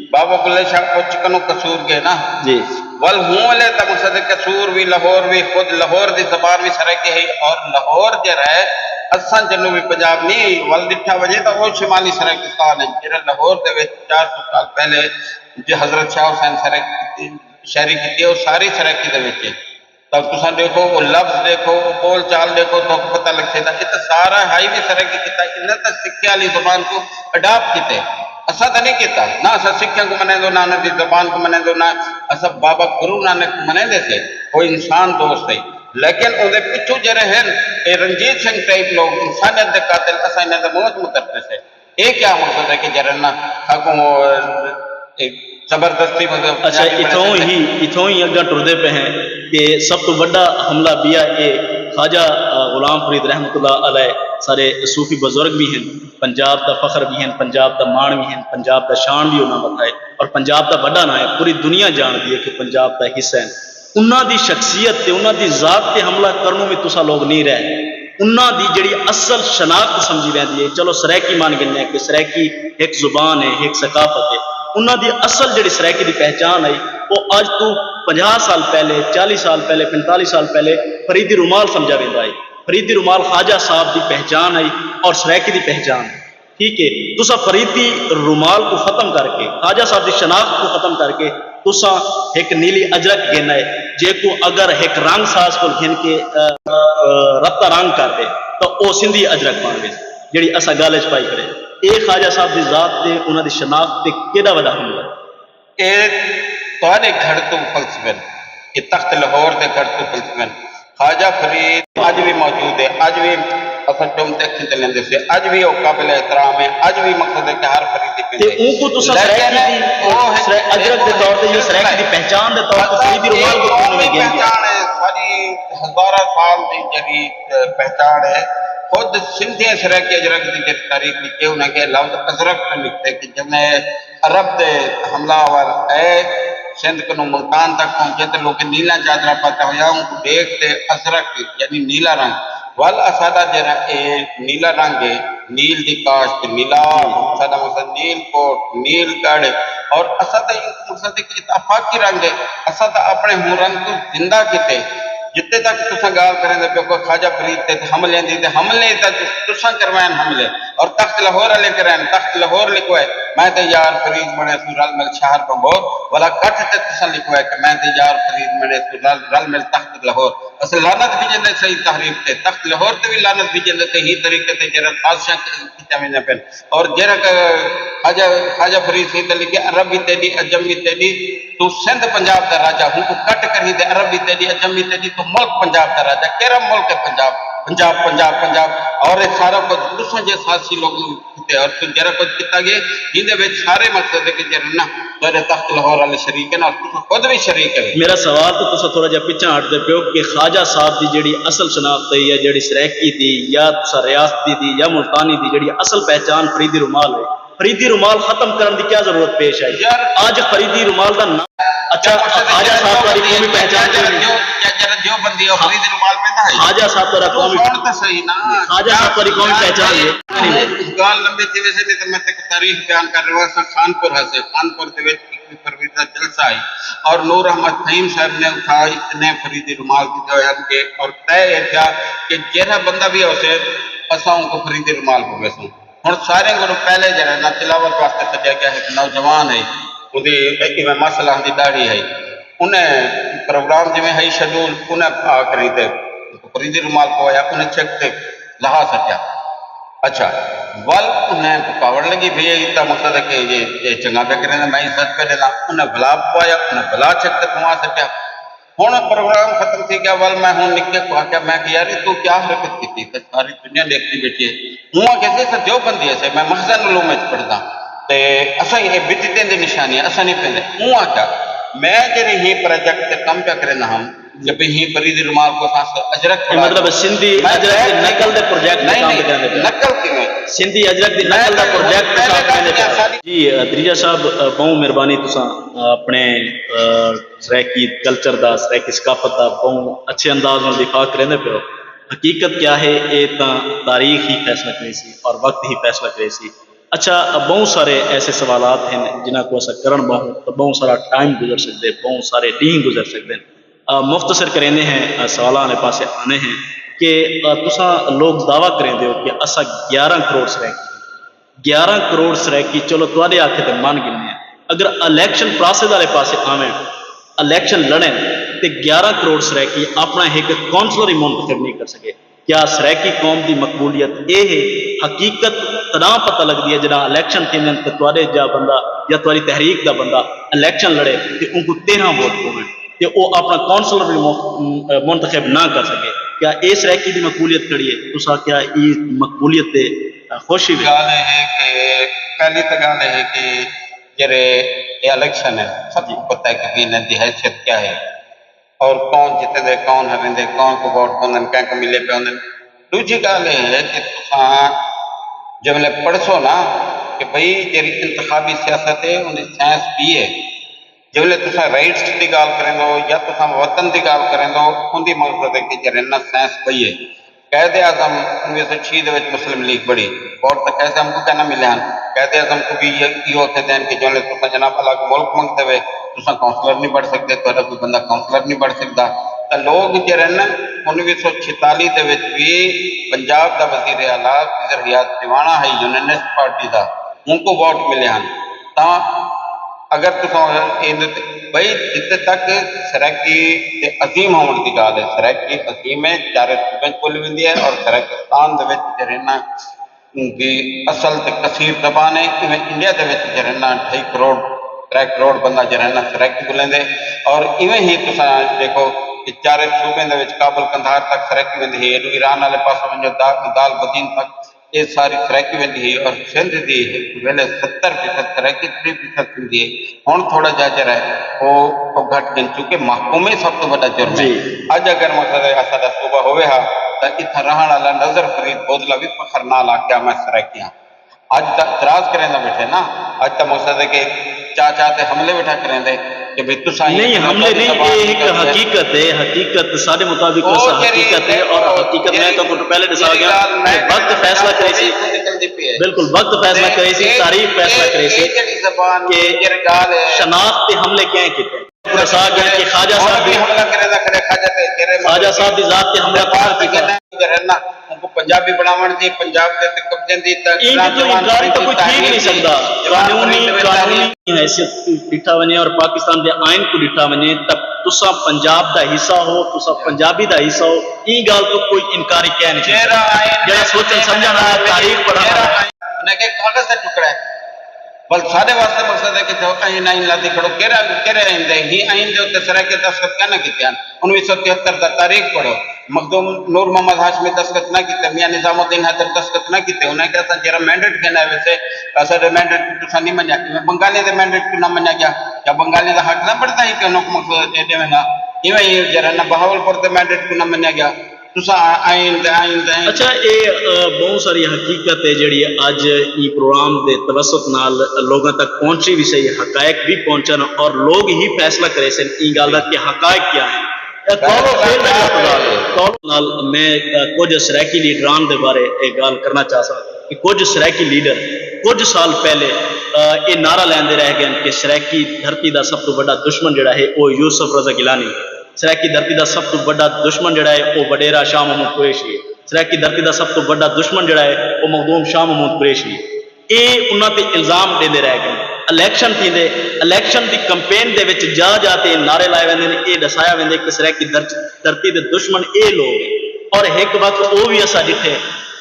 بابا بلے شاہ اچ کنوں قصور گئے نا۔ جی۔ ول ہوں ولے تاں مقصد قصور وی، لاہور وی، خود لاہور دی زبان وی سرائیکی ہے اور لاہور جیڑھا ہے اساں جنوبی پنجاب نہیں، ول ڈٹھا وجے تاں او شمالی سرائیکستان ہے جیڑھا لاہور دے وچ چار سو سال پہلے جو حضرت شاہ حسین سرائیکی کیتی، شاعری کیتی ہے، او ساری سرائیکی دے وچ ہے۔ تاں تساں ڈیکھو، او لفظ ڈیکھو، او بول چال ڈیکھو، تہاکوں پتہ لگ سیدا۔ اے تاں سارا ہائی وی سرائیکی کیتا، انہاں تاں سکھیاں آلی زبان کوں اڈاپٹ کیتے۔ اساں تاں نہیں کیتا، نہ اساں سکھیاں کوں منیندو، نہ انہاں دی زبان کوں منیندو، نہ اساں بابا گرو نانک کوں منیندے سے، او انسان دوست ہے۔ لیکن اوندے پچھوں جیڑھے ہن، اے رنجیت سنگھ ٹائپ لوگ، انسانیت دے قاتل، اساں انہاں دے منہ وچ مترتے سے۔ اے کیا مقصد ہے کہ جیڑھا نا ساکوں او، اے زبردستی مطلب اچھا، پنجابی بݨے اتھوں سڳدے؟ ہی، اتھوں ہی اڳاں ٹردے پئے ہیں کہ سب توں وݙا حملہ ٻیا اے خواجہ، آ، غلام فرید رحمت اللہ علیہ سارے صوفی بزرگ وی ہن، پنجاب دا فخر وی ہن، پنجاب دا ماݨ وی ہن، پنجاب دا شان وی انہاں ودا ہے اور پنجاب دا وݙا ناں ہے، پوری دنیا ڄاݨدی ہے کہ پنجاب دا حصہ ہن۔ انہاں دی شخصیت تے انہاں دی ذات تے حملہ کرݨوں وی تساں لوگ نہیں رہ۔ انہاں دی جیڑھی اصل شناخت سمجھی ویندی ہے، چلو سرائیکی مان گھننے ہیں کہ سرائیکی ہک زبان ہے، ہک ثقافت ہے۔ انہاں دی اصل جیڑھی سرائیکی دی پہچان ہے، او اڄ توں پنجاہ سال پہلے، چالیس سال پہلے، پنتالیس سال پہلے فریدی رومال سمجھا ویندا ہے۔ فریدی رومال خواجہ صاحب دی پہچان ہے اور سرائیکی دی پہچان ہے۔ ٹھیک ہے، تساں فریدی رومال کوں ختم کر کے، خواجہ صاحب دی شناخت کوں ختم کر کے، تساں ہک نیلی اجرک گھن آئے، جیکوں اگر ہک رنگ ساز کول گھن کے، آ، آ، رتہ رنگ کر ݙے، تاں او سندھی اجرک بݨ ویسی، جیڑھی اساں ڳل اچ پائی کھڑے۔ اے خواجہ صاحب دی ذات تے، انہاں دی شناخت تے کیݙا وݙا حملہ ہے۔ اے تہاݙے گھڑ توں فلسفے ہن، اے تخت لاہور دے گھڑ توں فلسفے ہن۔ خواجہ فرید اڄ وی موجود ہے، اڄ وی اساں چم تے اکھیں تے لیندے سے، اڄ وی او قابل احترام ہے، اڄ وی مقصد ہے کہ ہر فریدی تے پیندے۔ اونکوں تساں لیکن سرائیکی دی، او ہک سرائے-، اجرک دے طور تے یا سرائیکی دی پہچان دے طور تے اساں فریدی رومال کوں کیوں قومی نہیں گھندے؟ پہچان ہے، ساݙی ہزاراں سال دی جیڑھی پہچان ہے۔ خود سندھیں سرائیکی اجرک دی جیڑھی تاریخ لکھی، انہاں کے لفظ ازرق توں نکتے کہ جنہیں عرب دے حملہ آور اے سندھ کنوں ملتان تک پہنچے تے لوکیں نیلاں چادراں پاتا ہویا اونکوں ڈیکھ تے ازرق یعنی نیلا رنگ ول اساڈا جیڑھا اے نیلا رنگ اے نیل دی کاشت نیلام ساڈا مقصد نیل کوٹ نیل گڑھ اور اساں تے ایں مقصد اے کہ آفاقی رنگ اے اساں تاں اپنے ہوں رنگ کوں زندہ کیتے جتے تک تساں گالھ کریندے پیو کوئی خواجہ فرید تے حملیاں دی تے حملے تاں تساں کروائن حملے اور تخت لاہور آلے کرائن تخت لاہور لکھوائے میں تے یار فرید مڑے سوں رل مل شہر بنگور ولا کٹھ تے تساں لکھوائے کہ میں تے یار فرید مڑے سوں رل رل مل تخت لاہور اساں لعنت بھیجیندے سئیں تحریک تے تخت لاہور تے وی لعنت بھیجیندے سئیں ہی طریقے تے جیڑھا سازشاں کیتیاں ویندیاں پن اور جیڑھا خواجہ خواجہ فرید سئیں تے لکھے عرب وی تیڈی عجم وی تیڈی توں سندھ پنجاب دا راجہ ہوں کوں کٹ کریں تے عرب وی تیڈی عجم وی تیڈی توں ملک پنجاب دا راجہ کیرھا ملک ہے پنجاب پنجاب، پنجاب، پنجاب۔ اور اے سارا کجھ تساں جیہے سیاسی لوکاں کیتے، اور تساں جیہڑا کجھ کیتا ڳئے، ایندے وچ سارے مقصد ہے کہ جیہڑے نا تہاݙے تخت لاہور والے شریک ہن اور تساں خود وی شریک ہو۔ میرا سوال تاں تساں تھوڑا جیہا پچھاں ہٹدے پیو کہ خواجہ صاحب دی جیہڑی اصل شناخت ہے یا جیہڑی سرائیکی دی یا تساں ریاستی دی یا ملتانی دی جیہڑی اصل پہچان فریدی رومال ہے، فریدی رومال ختم کرݨ دی کیا ضرورت پیش آئی؟ یار، اڄ فریدی رومال دا ناں، اچھا، خواجہ صاحب تہاݙی قومی پہچان کیوں نہیں؟ خواجہ صاحب تہاݙا قومی، خواجہ صاحب تہاݙی قومی پہچان ہے۔ ڳالھ لمبی تھی ویسی، نہیں تاں میں تیکوں تاریخ بیان کر رہا ہاں۔ خانپور ہاسے، خانپور دے وچ اکوی فروری دا جلسہ ہے اور نور احمد فہیم صاحب نے اتھاں اجتماع فریدی رومال کیتے ہوئے ہن کہ، اور طے اے تھیا کہ جیہڑا بندہ وی ہوسے، اساں اونکوں فریدی رومال پویسوں۔ ہݨ ساریں کولوں پہلے جیہڑا نا تلاوت واسطے سݙیا ڳیا، ہک نوجوان ہے، اوندی ایویں ماشاءاللہ دی ݙاڑھی ہے، انہیں پروگرام جیویں ہئی شیڈول، انہیں آ کری تے فریدی رومال پوایا، انہیں چھک تے لہا سٹیا۔ اچھا، ول انہیں پکاوڑ لڳی پئی ہے، تاں مقصد ہے کہ یہ، یہ چنگا پیا کریندا، میں عزت پیا ݙیندا۔ انہیں ولا پوایا، انہیں ولا چھک تے پوا سٹیا۔ ہݨ پروگرام ختم تھی ڳیا، ول میں ہݨ نکے کوں آکھیا، میں کہ یار، اے توں کیا حرکت کیتی؟ تے ساری دنیا ݙیکھدی ٻیٹھی ہے۔ اوں آکھیا سی، اساں دیوبندی ہسے، میں مخزن علوم وچ پڑھدا، تے اساں اے بدعتیں دی نشانی ہے، اساں نہیں پیندے۔ اوں آکھیا، میں جیڑھے ہیں پروجیکٹ تے کم پیا کریندا ہم، کہ بھئی ہیں فریدی رومال کوں اساں اجرک، اے مطلب سندھی اجرک دی نقل دے پروجیکٹ تے کم پیا کریندے پئے؟ نقل کیویں؟ سندھی اجرک دی نقل دا پروجیکٹ تساں آکھیندے پئے۔ جی، دریجہ صاحب، بہوں مہربانی، تساں اپݨے، سرائیکی کلچر دا، سرائیکی ثقافت دا بہوں اچھے انداز نال دفاع کریندے پئے ہو۔ حقیقت کیا ہے، اے تاں تاریخ ہی فیصلہ کریسی اور وقت ہی فیصلہ کریسی۔ اچھا، بہوں سارے ایسے سوالات ہن جنہاں کوں اساں کرݨ ٻہوں تاں بہوں سارا ٹائم گزر سڳدے، بہوں سارے ݙینہہ گزر سڳدن۔ مختصر کریندے ہیں، سوالاں آلے پاسے آندے ہیں کہ تساں لوک دعویٰ کریندے ہو کہ اساں گیارہ کروڑ سرائیکی گیارہ کروڑ سرائیکی، چلو تہاݙے آکھے تے من گھنے ہیں۔ اگر الیکشن پراسس آلے پاسے آویں، الیکشن لڑیں، تے گیارہ کروڑ سرائیکی اپݨا ہک کونسلر ہی منتخب نہیں کر سڳے۔ کیا سرائیکی قوم دی مقبولیت اے ہے؟ حقیقت تݙاں پتہ لڳدی ہے جݙاں الیکشن تھیندن تے تہاݙے جا بندہ یا تہاݙی تحریک دا بندہ الیکشن لڑے تے اونکوں تیرھاں ووٹ پوون۔ تے او اپݨا کونسلر وی مخ-، م-، منتخب نہ کر سڳے۔ کیا اے سرائیکی دی مقبولیت کھڑی ہے؟ تساں کیا ایں مقبولیت تے خوش ہی وے؟ ڳالھ اے ہے کہ پہلی تاں ڳالھ اے ہے کہ جیڑھے اے الیکشن ہے، سب کوں پتہ ہے کہ وی انہاں دی حیثیت کیا ہے اور کون جتیندے، کون ہریندے، کون کوں ووٹ پوندن، کہیں کوں ملے پئے ہوندن۔ ݙوجھی ڳالھ اے ہے کہ تساں جیڑھے پڑھسو نا کہ بھئی جیڑھی انتخابی سیاست ہے، اوندی سائنس ٻئی ہے، جیڑھے تساں رائٹس دی ڳالھ کریندو یا تساں وطن دی ڳالھ کریندو، اوندی مقصد ہے کہ جیڑھے نا سائنس ٻئی ہے۔ قائد اعظم انویہہ سو چھیہہ دے وچ مسلم لیگ بݨی، ووٹ تاں قائد اعظم کوں کائناں ملے ہن۔ قائد اعظم کوں وی ایہو آکھیندے ہن کہ جیڑھے تساں جناب الڳ ملک منگدے وے، تساں کونسلر نہیں بݨ سڳدے، تہاݙا کوئی بندہ کونسلر نہیں بݨ سڳدا۔ تاں لوک جیڑھے نا انویہہ سو چھتالیہہ دے وچ وی پنجاب دا وزیر اعلیٰ خضر حیات ٹواݨہ ہے یونینسٹ پارٹی دا، اونکوں ووٹ ملے ہن۔ تاں اگر تساں ایندے تے، بھئی، جتھے تک سرائیکی دے عظیم ہووݨ دی ڳالھ ہے، سرائیکی عظیم ہے، چارے صوبیں اچ ٻولی ویندی ہے اور سرائیکستان دے وچ جیڑھے نا دی اصل تے کثیر زبان ہے۔ ایویں انڈیا دے وچ جیڑھے نا ڈھائی کروڑ، ترے کروڑ بندہ جیڑھا نا سرائیکی ٻولیندے اور ایویں ہی تساں ݙیکھو کہ چارے صوبیں دے وچ کابل قندھار تک سرائیکی ویندی ہے، ایݙو ایران آلے پاسے ونڄو دال، دال بدین تک اے ساری سرائیکی ویندی ہئی اور سندھ دی ہک ویلے ستر فیصد سرائیکی، تریہہ فیصد سندھی ہئی۔ ہݨ تھوڑا جیہا جیڑھا ہے او، او گھٹ ڳن چکے۔ محکومے سب توں وݙا جرم ہے۔ جی۔ اڄ اگر مقصد ہے اساݙا صوبہ ہووے ہا تاں اتھاں رہݨ آلا نذر فرید بودلا وی فخر نال آکھیا میں سرائیکی ہاں۔ اڄ تاں اعتراض کریندا ٻیٹھے نا، اڄ تاں مقصد ہے کہ چا چا تے حملے ویٹھا کریندے کہ بھئی تساں ہی نہیں، حملے نہیں، اے ہک حقیقت ہے، حقیقت ساݙے مطابق او حقیقت ہے اور حقیقت میں تہاکوں پہلے ݙسا ڳیا کہ وقت فیصلہ کریسی۔ بالکل، وقت فیصلہ کریسی، تاریخ فیصلہ کریسی کہ شناخت تے حملے کئیں کیتے۔ ݙسا ڳیا کہ خواجہ صاحب دی، خواجہ صاحب دی ذات تے حملہ کیوں کیتا۔ اوں کوں پنجابی بݨاوݨ دی، پنجاب دے تے قبضے دی، ایندے توں انکاری تاں کوئی تھی وی نہیں سڳدا۔ قانونی، قانونی حیثیت کوں ݙٹھا ونڄے اور پاکستان دے آئین کوں ݙٹھا ونڄے تاں تساں پنجاب دا حصہ ہو، تساں پنجابی دا حصہ ہو، ایں ڳالھ توں کوئی انکاری کہہ نہیں سڳدا۔ جیڑھا سوچݨ سمجھݨ آلا، تاریخ پڑھݨ آلا۔ انہیں کہ کاغذ دا ٹکڑا ہے۔ بل ساڈے واسطے مقصد ہے کہ تھیو آئین آئین لادی کھڑو کیرا کیرے آئین دے ہی آئین دے اتے سرائیکی دستخط کینا کیتے ہن؟ انویس سو تہتر دا تاریخ پڑھو۔ مخدوم نور محمد ہاشمی دستخط نہ کیتے، میاں نظام الدین حیدر دستخط نہ کیتے۔ انہاں کہ اساں جیرا مینڈیٹ گھن آئے ویسے اساڈے مینڈیٹ کوں تساں نہیں منیا؟ کیویں بنگالیاں دے مینڈیٹ کوں نہ منیا گیا؟ کیا بنگالیاں دا حق نہ بندا ہی کہ انہاں کوں مقصد دے ڈیویں ہا؟ ایویں ہی جیرا نہ بہاول پور دے مینڈیٹ کوں نہ منیا گیا؟ تساں آئین تے آئین تے آئین۔ اچھا، اے بہوں ساری حقیقت ہے جیڑھی اج ایں پروگرام دے توسط نال لوگاں تک پہنچی وی سہی، حقائق وی پہنچن اور لوگ ہی فیصلہ کریسن ایں گالھ دا کہ حقائق کیا ہیں۔ اے قول و فعل دا جیڑھا تضاد ہے۔ قول نال میں کجھ سرائیکی لیڈران دے بارے اے گالھ کرنا چاہساں کہ کجھ سرائیکی لیڈر کجھ سال پہلے اے نعرہ لیندے رہ گئے کہ سرائیکی دھرتی دا سب توں وڈا دشمن جیڑھا ہے او یوسف رضا گیلانی۔ سرائیکی دھرتی دا سب توں وڈا دشمن جیڑھا ہے او وڈیرا شاہ محمود قریشی ہے۔ سرائیکی دھرتی دا سب توں وڈا دشمن جیڑھا ہے او مخدوم شاہ محمود قریشی ہے۔ اے انہاں تے الزام ڈیندے رہ گئے۔ الیکشن تھیندے، الیکشن دی کمپین دے وچ جا جا تے نعرے لائے ویندے نے، اے ڈسایا ویندے کہ سرائیکی درچ- دھرتی دے دشمن اے لوگ ہیں۔ اور ہک وقت او وی اساں ڈٹھے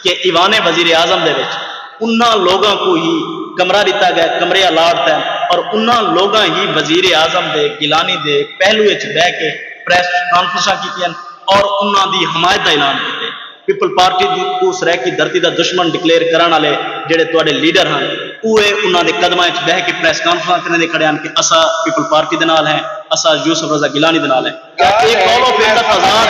کہ ایوان وزیر اعظم دے وچ انہاں لوگاں کوں ہی کمرہ ڈتا گیا، کمرے الاٹ تھئن اور انہاں لوگاں ہی وزیر اعظم دے گیلانی دے پہلو وچ بہہ کے پریس کانفرنساں کیتیاں اور انہاں دی حمایت دا اعلان کیتے۔ پیپلز پارٹی دی کوں سرائیکی دھرتی دا دشمن ڈکلیئر کرݨ آلے جیڑھے تہاݙے لیڈر ہن، اوہے انہاں دے قدماں اچ ٻہہ کے پریس کانفرنساں کریندے کھڑے ہن کہ اساں پیپلز پارٹی دے نال ہیں، اساں یوسف رضا گیلانی دے نال ہیں۔ کیا اے قول و فعل دا تضاد،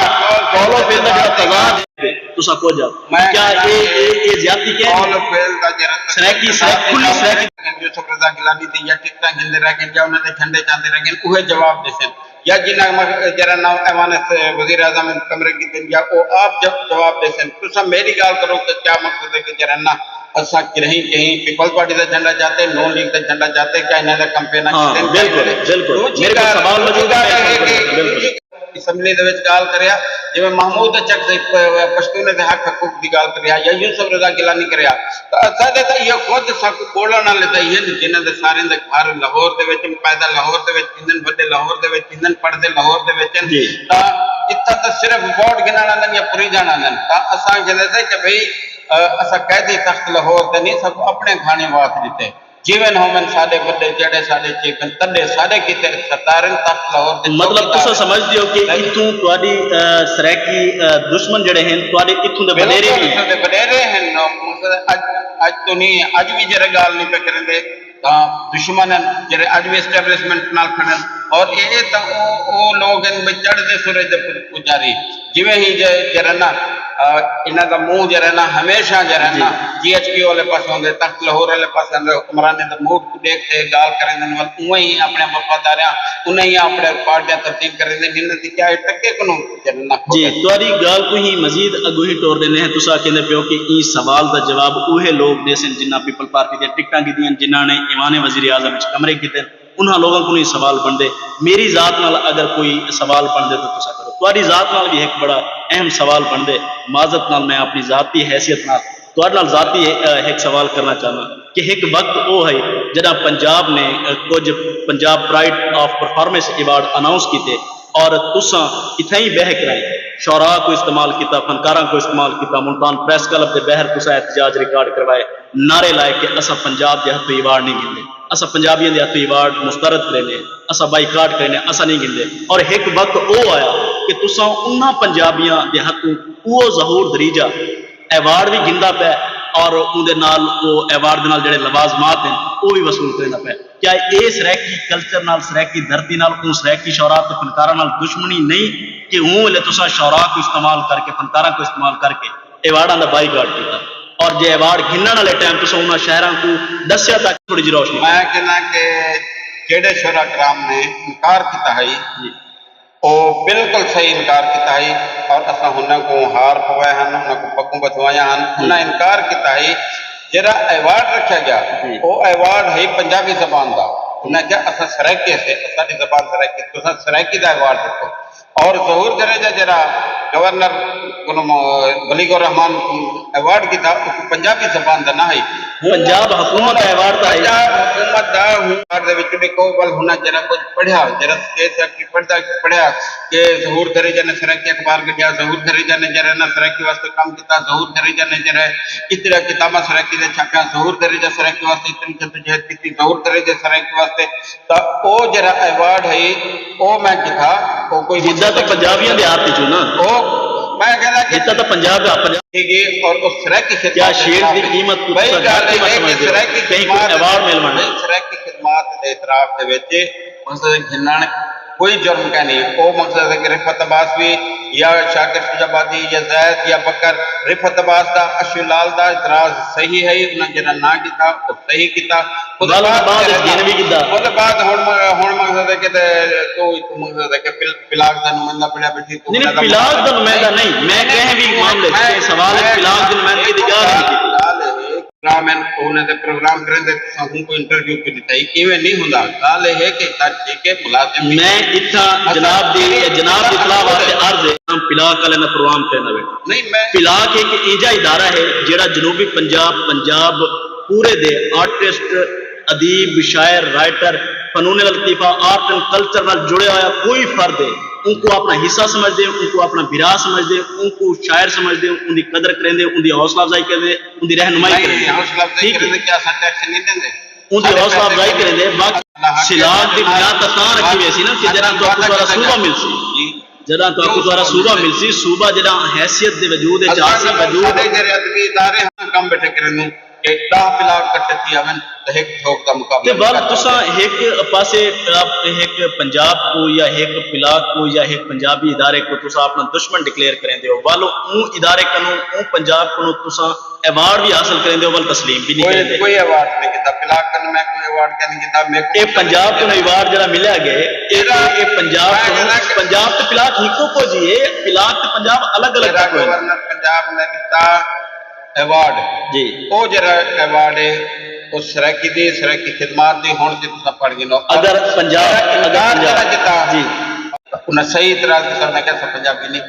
قول و فعل دا جیڑھا تضاد ہے، تساں کجھ آکھو۔ میں کیا اے، اے، اے زیادتی کیا ہے؟ قول و فعل دا جیڑھا سرائیکی، سرائیکی، کھلی سرائیکی۔ یوسف رضا گیلانی دی یا ٹکٹاں گھندے رہ ڳئے یا انہاں دے جھنڈے چاندے رہ ڳئے، اوہے جواب ݙیسن۔ یا جنہاں مخ- جیڑھا نہ ایوان وزیر اعظم اچ کمرے کیتے یا او آپ جو- جواب ݙیسن۔ تساں میݙی ڳالھ کرو کہ کیا مقصد ہے کہ جیڑھا نہ اساں کہیں کہیں پیپلز پارٹی دا جھنڈا چاتے، نون لیگ دا جھنڈا چاتے، کیا انہاں دا کمپیناں ہاں، کیتے؟ بالکل، بالکل۔ ݙوجھی میرے کول ڳالھ- سوال موجود ہے، ݙوجھی ڳالھ ہے کہ بالکل۔ ݙوجھی اسمبلی دے وچ ڳالھ کریا، جیویں محمود اچک سئیں پ- پشتونیں دے حق حقوق دی ڳالھ کریا یا یوسف رضا گیلانی کریا، تاں اساݙے تاں ایہو خود ساکوں ٻولݨ آلے تاں ایہن جنہاں دے ساریں دے گھر لاہور دے وچ ہن، پیدا لاہور دے وچ تھیندن، وݙے لاہور دے وچ تھیندن، پڑھدے لاہور دے وچ ہن۔ جی۔ تاں اتھاں تاں صرف ووٹ گھنݨ آندن یا پھری جاݨ آندن۔ تاں اساں آکھیندے سے کہ بھئی، ا، اساں قیدی تخت لاہور تے نہیں، ساکوں اپݨے گھاݨے وات ݙتے۔ جیون ہوون ساݙے وݙے، جیڑھے ساݙے چیف ہن، تݙے ساݙے کیتے سردار ہن، تخت لاہور دے مطلب، چوکیدار تساں ہن۔ سمجھدے ہو کہ اتھوں تہاݙی، ا، سرائیکی، ا، دشمن جیڑھے ہن، تہاݙے اتھوں دے وݙیرے بالکل، وی ہن۔ اتھوں دے وݙیرے ہن۔ مقصد اڄ، اڄ توں نہیں، اڄ وی جیڑھے ڳالھ نہیں پئے کریندے، تاں دشمن ہن، جیڑھے اڄ وی اسٹیبلشمنٹ نال کھڑے ہن۔ اور اے، اے تاں او، او لوگ ہن، بھئی چڑھدے سورج دے پو- پجاری۔ جیویں ہی جے-، جیڑھا نا، آ، انہاں دا منہ جیڑھا نا، ہمیشہ جیڑھا نا، جی۔ جی ایچ کیو والے پاسے ہوندے، تخت لاہور والے پاسے ہوندے، حکمرانیں دے موڈ کوں ݙیکھ تے ڳالھ کریندن، ول اونویں ہی اپݨے وفاداریاں، انہیں ہی اپݨے پارٹیاں تبدیل کریندن، جنہاں دی کیا اے ٹکے کنوں جیڑھا نا کھوٹے۔ جی، تہاݙی ڳالھ کوں ہی مزید اڳوں ہی ٹور ݙیندے ہیں۔ تساں آکھیندے پیو کہ ایں سوال دا جواب اوہے لوگ ݙیسن جنہاں پیپلز پارٹی دیاں ٹکٹاں گھدیاں، جنہاں نے ایوان وزیر اعظم وچ کمرے کیتے۔ انہاں لوگاں کوں نہیں سوال بݨدے۔ میری ذات نال اگر کوئی سوال بݨدے تاں تساں کرو۔ تہاݙی ذات نال وی ہک بڑا اہم سوال بݨدے۔ معذرت نال میں اپݨی ذاتی حیثیت نال تہاݙے نال ذاتی، اے، ہک سوال کرݨا چاہنداں کہ ہک وقت او ہئی جݙاں پنجاب نے، اے، کجھ پنجاب پرائیڈ آف پرفارمنس ایوارڈ اناؤنس کیتے اور تساں اتھائیں ٻہہ کرائیں شعراء کوں استعمال کیتا، فنکاراں کوں استعمال کیتا، ملتان پریس کلب دے ٻاہر تساں احتجاج ریکارڈ کروائے، نعرے لائے کہ اساں پنجاب دے ہتھوں ایوارڈ نہیں گھندے۔ اساں پنجابیاں دے ہتھوں ایوارڈ مسترد کرینے، اساں بائیکاٹ کرینے، اساں نہیں گھندے۔ اور ہک وقت او آیا کہ تساں انہاں پنجابیاں دے ہتھوں او ظہور دھریجہ ایوارڈ وی گھندا پئے اور اوندے نال او ایوارڈ دے نال جیڑھے لوازمات ہن، او وی وصول کریندا پئے۔ کیا اے سرائیکی کلچر نال، سرائیکی دھرتی نال، اوں سرائیکی شعراء تے فنکاراں نال دشمنی نہیں کہ اوں ویلے تساں شعراء کوں استعمال کر کے، فنکاراں کوں استعمال کر کے ایوارڈاں دا بائیکاٹ کیتا؟ اور جے ایوارڈ گھنݨ والے ٹائم تساں انہاں شاعراں کوں ݙسیا تاکہ تھوڑی جی روشنی میں کہنا کہ جیڑھے شعراء کرام نے انکار کیتا ہئی، جی۔ او بالکل صحیح انکار کیتا ہئی اور اساں انہاں کوں ہار پوائے ہن، انہاں کوں پڳوں ٻدھوائیاں ہن۔ جی۔ انہاں انکار کیتا ہئی، جیڑھا ایوارڈ رکھیا ڳیا، جی۔ او ایوارڈ ہئی پنجابی زبان دا۔ انہاں کہیا، "اساں سرائیکی سے، اساݙی زبان سرائیکی، تساں سرائیکی دا ایوارڈ رکھو۔" اور ظہور دھریجہ جیڑھا گورنر کنوں م-، بلیغ الرحمان کوں ایوارڈ کیتا، او پنجابی زبان دا نہ ہئی۔ پنجاب حکومت دا ایوارڈ تاں ہئی۔ پنجاب حکومت دا ہوں۔ ایوارڈ دے وچ ݙیکھو، ول ہناں جیڑھا کجھ پڑھیا، جیڑھا سٹیج سیکرٹری پڑھدا، پڑھیا کہ ظہور دھریجہ نے سرائیکی اخبار کڈھیا، ظہور دھریجہ نے جیڑھا نا سرائیکی واسطے کم کیتا، ظہور دھریجہ نے جیڑھا اتنیاں کتاباں سرائیکی دے چھاپیاں، ظہور دھریجہ سرائیکی واسطے اتنی جدوجہد کیتی، ظہور دھریجہ سرائیکی واسطے، تاں او جیڑھا ایوارڈ ہئی، او میں کیتا، او کوئی جدہ تاں پنجابیاں دے ہتھ وچ ہو نا۔ او میں کہندا کہ جدہ تاں پنجاب دا، پنجاب۔ گے اور او سرائیکی خدمات کیا دے شعر دی قیمت کوں ٻئی تساں گھٹ ڳالھ اے قیمت ہے کہ سمجھدے ہو؟ سرائیکی کہیں کوں خدمات ایوارڈ ملوݨ؟ سرائیکی خدمات دے اعتراف دے وچ مقصد گھنݨ کوئی جرم کائنی۔ او مقصد ہے کہ رفعت عباس وی یا شاکر شجاع آبادی یا زید یا بکر، رفعت عباس دا، اشو لال دا اعتراض صحیح ہے، انہاں جیڑھا نہ کیتا، او صحیح کیتا۔ اودے ول بعد بعد وچ گھن وی گھدا۔ اودے بعد ہݨ م-، ہݨ مقصد ہے کہ تے تو، تو مقصد ہے کہ پل-، پلاک دا نمائندہ بݨیا ٻیٹھی، تو نہیں، نہیں، پلاک دا نمائندہ نہیں، میں کہیں وی معاملے چ، میں، کہیں سوال وچ میں، پلاک دے نمائندگی دی ڳالھ نہیں کیتی۔ ڳالھ ہے، پروگرام ہن، انہاں دے پروگرام کریندے، تساں ہوں کوئی انٹرویو کیوں ݙتا ہئی؟ ایویں نہیں ہوندا۔ ڳالھ اے ہے کہ اتھاں ٹھیک ہے، ملازم بھی، میں اتھاں اساں جناب دی، جناب دی اطلاع واسطے عرض ہے، پلاک والے دا پروگرام کریندا ٻیٹھاں۔ نہیں، میں پلاک ہک اینجھا ادارہ ہے جیڑھا جنوبی پنجاب، پنجاب پورے دے آرٹسٹ، ادیب، شاعر، رائٹر، فنون لطیفہ، آرٹ اینڈ کلچر نال جڑیا ہویا کوئی فرد ہے، اونکوں اپݨا حصہ سمجھدے، اونکوں اپݨا بھرا سمجھدے، اونکوں شاعر سمجھدے، اوندی قدر کریندے، اوندی حوصلہ افزائی کریندے، اوندی رہنمائی نہیں، کریندے۔ حوصلہ افزائی ٹھیک ہے؟ کریندے، کیا اساں ٹیکس نہیں ݙیندے؟ اوندی ساݙے حوصلہ پیسے افزائی کریندے۔ باقی اللہ حق سلام دی بنیاد تاں تاں رکھی ویسی نا کہ جݙاں تہاکوں تہاݙا صوبہ ملسی۔ جی۔ جݙاں تہاکوں تہاݙا صوبہ ملسی، صوبہ جݙاں حیثیت دے وجود وچ آسی، وجود ساݙے جیڑھے ادبی ادارے ہن، کم ٻیٹھے کریندوں کہ ݙاہ پلاک کٹھے تھی آون تاں ہک تھوک دا مقابلہ تے ول تساں ہک پاسے، ہک پنجاب کوں یا ہک پلاک کوں یا ہک پنجابی ادارے کوں تساں اپݨا دشمن ڈکلیئر کریندے ہو، ول اوں ادارے کنوں، اوں پنجاب کنوں تساں ایوارڈ وی حاصل کریندے ہو، ول تسلیم وی نہیں کریندے۔ کوئی ایوارڈ نہیں کیتا، پلاک کنوں میں کوئی ایوارڈ کائنی کیتا۔ میکوں اے پنجاب کنوں ایوارڈ جیڑھا ملیا ڳئے، اے، اے، اے پنجاب کنوں، پنجاب تے پلاک ہکو کجھ ہی ہے، پلاک تے پنجاب الگ الگ کوئی نہیں۔ گورنر پنجاب نے ݙتا ایوارڈ۔ جی۔ او جیڑھا ایوارڈ ہے، او سرائیکی دی، سرائیکی خدمات دی، ہݨ تے تساں پڑھ گھنو۔ اگر پنجاب، اگر پنجاب، جیڑھا جتا، جی۔ انہاں صحیح اعتراض کیتا، انہاں کہیا اساں پنجابی نہیں۔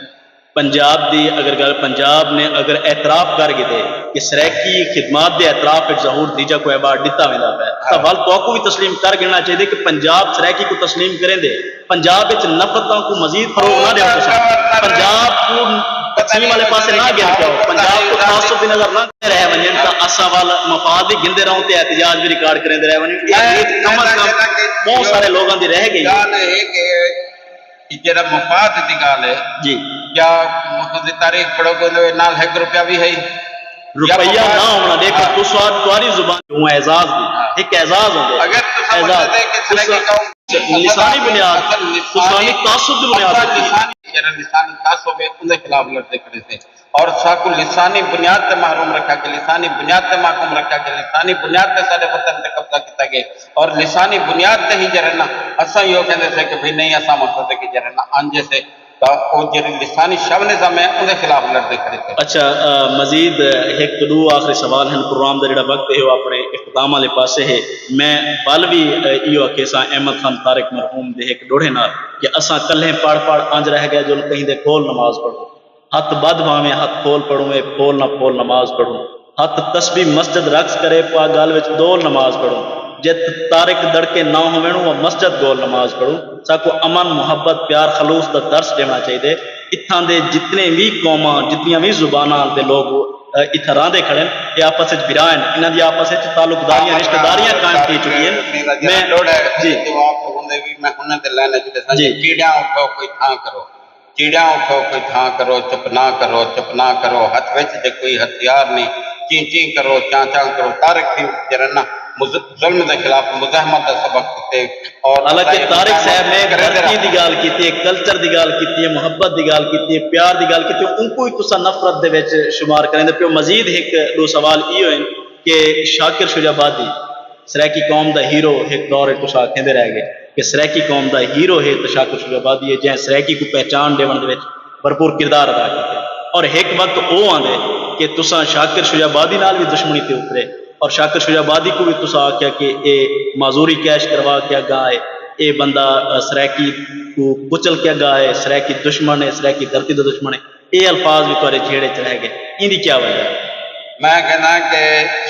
پنجاب دی اگر ڳالھ، پنجاب نے اگر اعتراف کر گھدے کہ سرائیکی خدمات دے اعتراف وچ ظہور دھریجہ کوں ایوارڈ ݙتا ویندا پئے، تاں ول تہاکوں وی تسلیم کر گھنݨا چاہیدے کہ پنجاب سرائیکی کوں تسلیم کریندے۔ پنجاب وچ نفرتاں کوں مزید فروغ نہ ݙیو تساں۔ پنجاب کوں تقسیم والے پاسے نہ گھن کے آؤ، پنجاب کوں تعصب دی نظر نہ رہ ونڄن تاں اساں ول مفاد وی گھندے رہوں تے احتجاج وی ریکارڈ کریندے رہ ونڄوں۔ اے ریت کم از کم ٻہوں سارے لوگاں دی رہ ڳئی ہے۔ ڳالھ اے ہے کہ کہ جیڑھا مفاد دی ڳالھ ہے، جی۔ کیا مطلب دی تاریخ پڑھو گے، نال ہک روپیہ وی ہے؟ روپیہ نہ ہووݨا، ݙیکھو، ہاں۔ تساں تہاݙی زبان کیوں اعزاز دی، ہاں۔ ہک اعزاز ہوندے۔ اگر تساں اعزاز۔ مطلب ہے کہ سرائیکی قوم لسانی بنیاد، اصل لسانی، لسانی تعصب دی بنیاد اصل تے۔ لسانی، جیڑھا لسانی تعصب ہے، اوندے خلاف لڑدے کھڑے سے۔ اور ساکوں لسانی بنیاد تے محروم رکھا ڳئے، لسانی بنیاد تے محکوم رکھا ڳئے، لسانی بنیاد تے ساݙے وطن تے قبضہ کیتا ڳئے، اور لسانی بنیاد تے ہی جیڑھے نا اساں ایہو کہندے سے کہ بھئی نہیں، اساں مقصد ہے کہ جیڑھے نا انج سے، تاں او جیڑھی لسانی شاونزم ہے، اوندے خلاف لڑدے کھڑے سے۔ اچھا، آ، مزید ہک ݙو آخری سوال ہن، پروگرام دا جیڑھا وقت ہے، او اپݨے اختتام والے پاسے ہے۔ میں ول وی، آ، ایہو آکھیساں احمد خان طارق مرحوم دے ہک ݙوہڑے نال کہ اساں کلھے پڑھ پڑھ انج رہ ڳئے جو کہیں دے کول نماز پڑھوں۔ ہتھ ٻدھ بھانویں ہتھ کھول پڑھوں، اے پھول نہ پھول نماز پڑھوں۔ ہتھ تسبیح مسجد رقص کرے، پا ڳل وچ دول نماز پڑھوں۔ جتھ طارق دڑکے نہ ہوون، او مسجد گول نماز پڑھوں۔ ساکوں امن، محبت، پیار، خلوص دا درس ݙیوݨا چاہیدے۔ اتھاں دے جتنے وی قوماں، جتنیاں وی زباناں دے لوگ، اے، اتھاں رہندے کھڑن، اے آپس وچ بھرا ہن، انہاں دی آپس وچ تعلقداریاں، رشتہ داریاں قائم تھی چکی ہن۔ میں، جی۔ جواب ہوندے وی میں ہنر دے لائن وچ ݙساں جی۔ کہ چیڑیاں اٹھو کوئی تھاں کرو۔ چیڑیاں اٹھو کوئی تھاں کرو، چپ نہ کرو، چپ نہ کرو، ہتھ وچ تے کوئی ہتھیار نہیں، چیں چیں کرو، چاں چاں کرو۔ طارق تھی جیڑھا نا مز-، ظلم دے خلاف مزاحمت دا سبق ݙتے اور حالانکہ بتائی طارق صاحب نے کریندے دھرتی رہو۔ دی ڳالھ کیتی ہے، کلچر دی ڳالھ کیتی ہے، محبت دی ڳالھ کیتی ہے، پیار دی ڳالھ کیتی ہے، اونکوں ہی تساں نفرت دے وچ شمار کریندے پیو۔ مزید ہک ݙو سوال ایہو ہن کہ شاکر شجاع آبادی سرائیکی قوم دا ہیرو ہک دور اچ تساں آکھیندے رہ ڳئے کہ سرائیکی قوم دا ہیرو ہے تاں شاکر شجاع آبادی ہے، جیں سرائیکی کوں پہچان ݙیوݨ دے وچ بھرپور کردار ادا کیتے۔ اور ہک وقت او آندے کہ تساں شاکر شجاع آبادی نال وی دشمنی تے اترے اور شاکر شجاع آبادی کوں وی تساں آکھیا کہ اے معذوری کیش کروا کے اڳاں آئے، اے بندہ، آ، سرائیکی کوں کچل کے اڳاں آئے، سرائیکی دشمن ہے، سرائیکی دھرتی دا دشمن ہے۔ اے الفاظ وی تہاݙے جھیڑے اچ رہ ڳئے، ایندی کیا وجہ ہے؟ میں کہنا کہ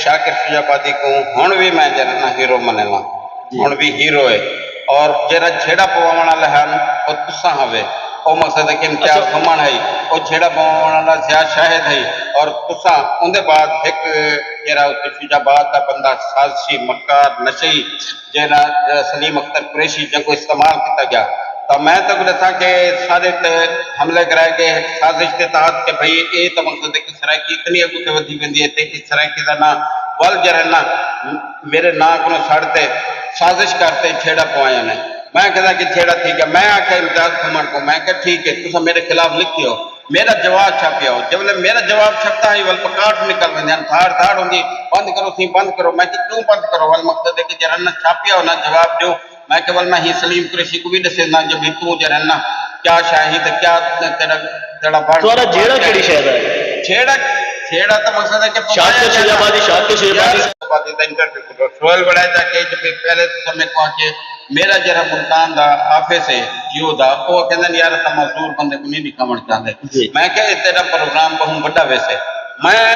شاکر شجاع آبادی کوں ہݨ وی میں جیڑھا نا ہیرو منینداں۔ ہݨ وی ہیرو ہے۔ اور جیڑھا جھیڑا پواوݨ آلا ہے نا، او تساں ہوے۔ او مقصد ہے کہ امتیاز گھمݨ ہے، او جھیڑا پواوݨ آلا ضیاء شاہد ہے۔ اور تساں اوندے بعد ہک جیڑھا اتھے شجاع آباد دا بندہ، سازشی، مکار، نشئی، جیڑھا سلیم اختر قریشی جیکوں استعمال کیتا ڳیا۔ تاں میں تہاکوں ݙساں کہ ساݙے تے حملے کرائے ڳئے ہک سازش دے تحت کہ بھئی اے تاں مقصد ہے کہ سرائیکی اتنی اڳوں تے ودھی ویندی ہے تے اس سرائیکی دا ناں ول جیڑھا نا میرے ناں کنوں سڑ تے سازش کر تے جھیڑا پوایا نے۔ میں کہندا کہ جھیڑا تھی ڳیا۔ میں آکھیا امتیاز گھمݨ کوں، میں کہا ٹھیک ہے، تساں میرے خلاف لکھیو، میرا جواب چھاپیو۔ جیویں میرا جواب چھپدا ہئی، ول پکاٹ نکل ویندے ہن، تھاڑ تھاڑ ہوندی، بند کرو سئیں، بند کرو۔ میں کہا کیوں بند کرو؟ ول مقصد ہے کہ جیڑھا نا چھاپیو نا جواب ݙیو۔ میں کہا ول میں ہی سلیم قریشی کوں وی ݙسینداں جو بھئی توں جیڑھا نا کیا شے ہی تے کیا تیرا، تیرا بݨ تہاݙا جھیڑا کیڑھی شے دا ہے؟ جھیڑا، جھیڑا تاں مقصد ہے کہ شاکر شجاع آبادی، شاکر شجاع آبادی۔ آبادی دا انٹرویو کرو۔ سہیل وڑائچہ کہ جو بھئی پہلے تساں میکوں آکھے میرا جیڑھا ملتان دا آفس ہے جیو دا، او کہندن یار اساں معذور بندے کوں نہیں ݙکھاوݨ چاہندے۔ جی۔ میں کہا اے تیرا پروگرام ٻہوں وݙا ویسے۔ میں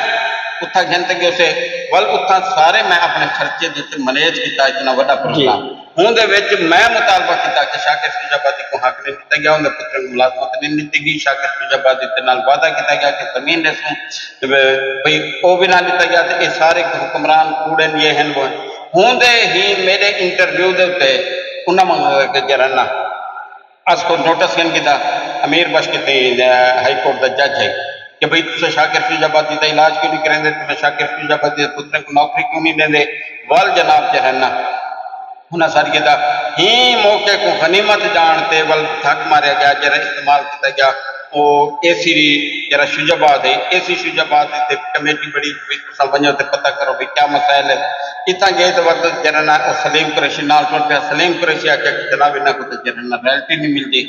اتھاں گھن تے ڳیوسے، ول اتھاں سارے میں اپݨے خرچے دے اتے مینیج کیتا اتنا وݙا پروگرام۔ جی۔ ہوندے وچ میں مطالبہ کیتا کہ شاکر شجاع آبادی کوں حق نہیں ݙتا ڳیا، اوندے پتریں کوں ملازمت نہیں ݙتی ڳئی، شاکر شجاع آبادی دے نال وعدہ کیتا ڳیا کہ زمین ݙیسوں، تے بھئی او وی نہ ݙتا ڳیا، تے اے سارے حکمران کوڑے ہن، یہ ہن، وہ ہن۔ ہوندے ہی میݙے انٹرویو دے اتے انہاں منگا کہ جیڑھا نا اس کوں نوٹس گھن گھدا، امیر بخش کیتے ہائی کورٹ دا جج ہے کہ بھئی تساں شاکر شجاع آبادی دا علاج کیوں نہیں کریندے، تساں شاکر شجاع آبادی دے پتریں کوں نوکری کیوں نہیں ݙیندے؟ ول جناب جیڑھا نا انہاں ساݙی دا ہی موقع کوں غنیمت ڄاݨ تے ول دھک ماریا ڳیا، جیڑھا استعمال کیتا ڳیا۔ او اے سی وی جیڑھا شجاع آباد ہے، اے سی شجاع آباد دی تے کمیٹی بݨی، وی تساں ونڄو تے پتہ کرو بھئی کیا مسائل ہے۔ اتھاں ڳئے تے وقت جیڑھا نا او سلیم قریشی نال ٹر پیا۔ سلیم قریشی آکھیا کہ جناب انہاں کوں تے جیڑھا نا رائلٹی نہیں ملدی۔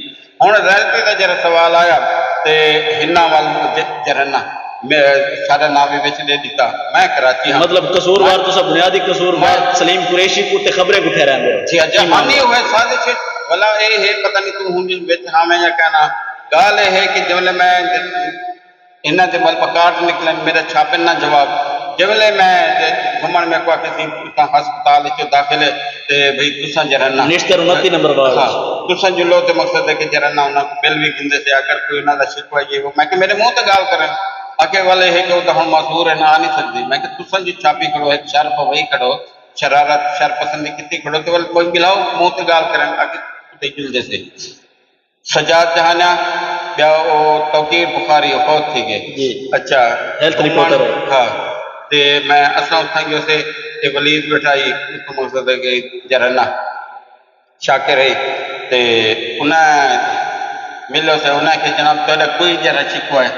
ہݨ رائلٹی دا جیڑھا سوال آیا تے ہناں ول ج-، جیڑھا نا میں ساݙا ناں وی وچ ݙے ݙتا۔ میں کراچی ہاں۔ مطلب قصوروار تساں بنیادی قصوروار میں سلیم قریشی کوں تے خبریں کوں ٹھہراندے ہو۔ جی، جہانی ہوئے سازش ولا اے ہے، پتہ نہیں توں ہݨ وچ ہاویں یا کائنا۔ ڳالھ اے ہے کہ جیویں میں انہاں دے ول پکاٹ نکلن، میݙا چھاپن نہ جواب۔ جیویں میں گھمݨ میکوں آکھے سی اتھاں ہسپتال اچ داخل ہے تے بھئی تساں جیڑھا نا نشتر انتی نمبر وارڈ ہاں، اچ۔ تساں جلو تے مقصد ہے کہ جیڑھا نا انہاں کوں بل وی گھندے سے، اگر کوئی انہاں دا شکوہ یہ وہ۔ میں کہ میݙے منہ تے ڳالھ کرن، آکھے ول اے ہے کہ او تاں ہݨ معذور ہے، نہ آ نہیں سڳدی۔ میں کہ تساں جو چھاپی کھڑو ہے، شر پوائی کھڑو، شرارت، شر پسندی کیتی کھڑو تے ول کوئی ملاؤ منہ تے ڳالھ کرن، آکھے اتے جلدے سے۔ سجاد جہانیاں، ٻیا او توقیر بخاری، او فوت تھی ڳئے۔ جی۔ اچھا، ہیلتھ گھمݨ، رپورٹر ہے۔ ہاں۔ تے میں اساں اتھاں ڳیوسے، اے ولید ٻیٹھا ہئی، اتھوں مقصد ہے کہ جیڑھا نا شاکر ہے، تے انہاں ملوسے، انہاں آکھیا جناب تہاݙا کوئی جیڑھا شکوہ ہے،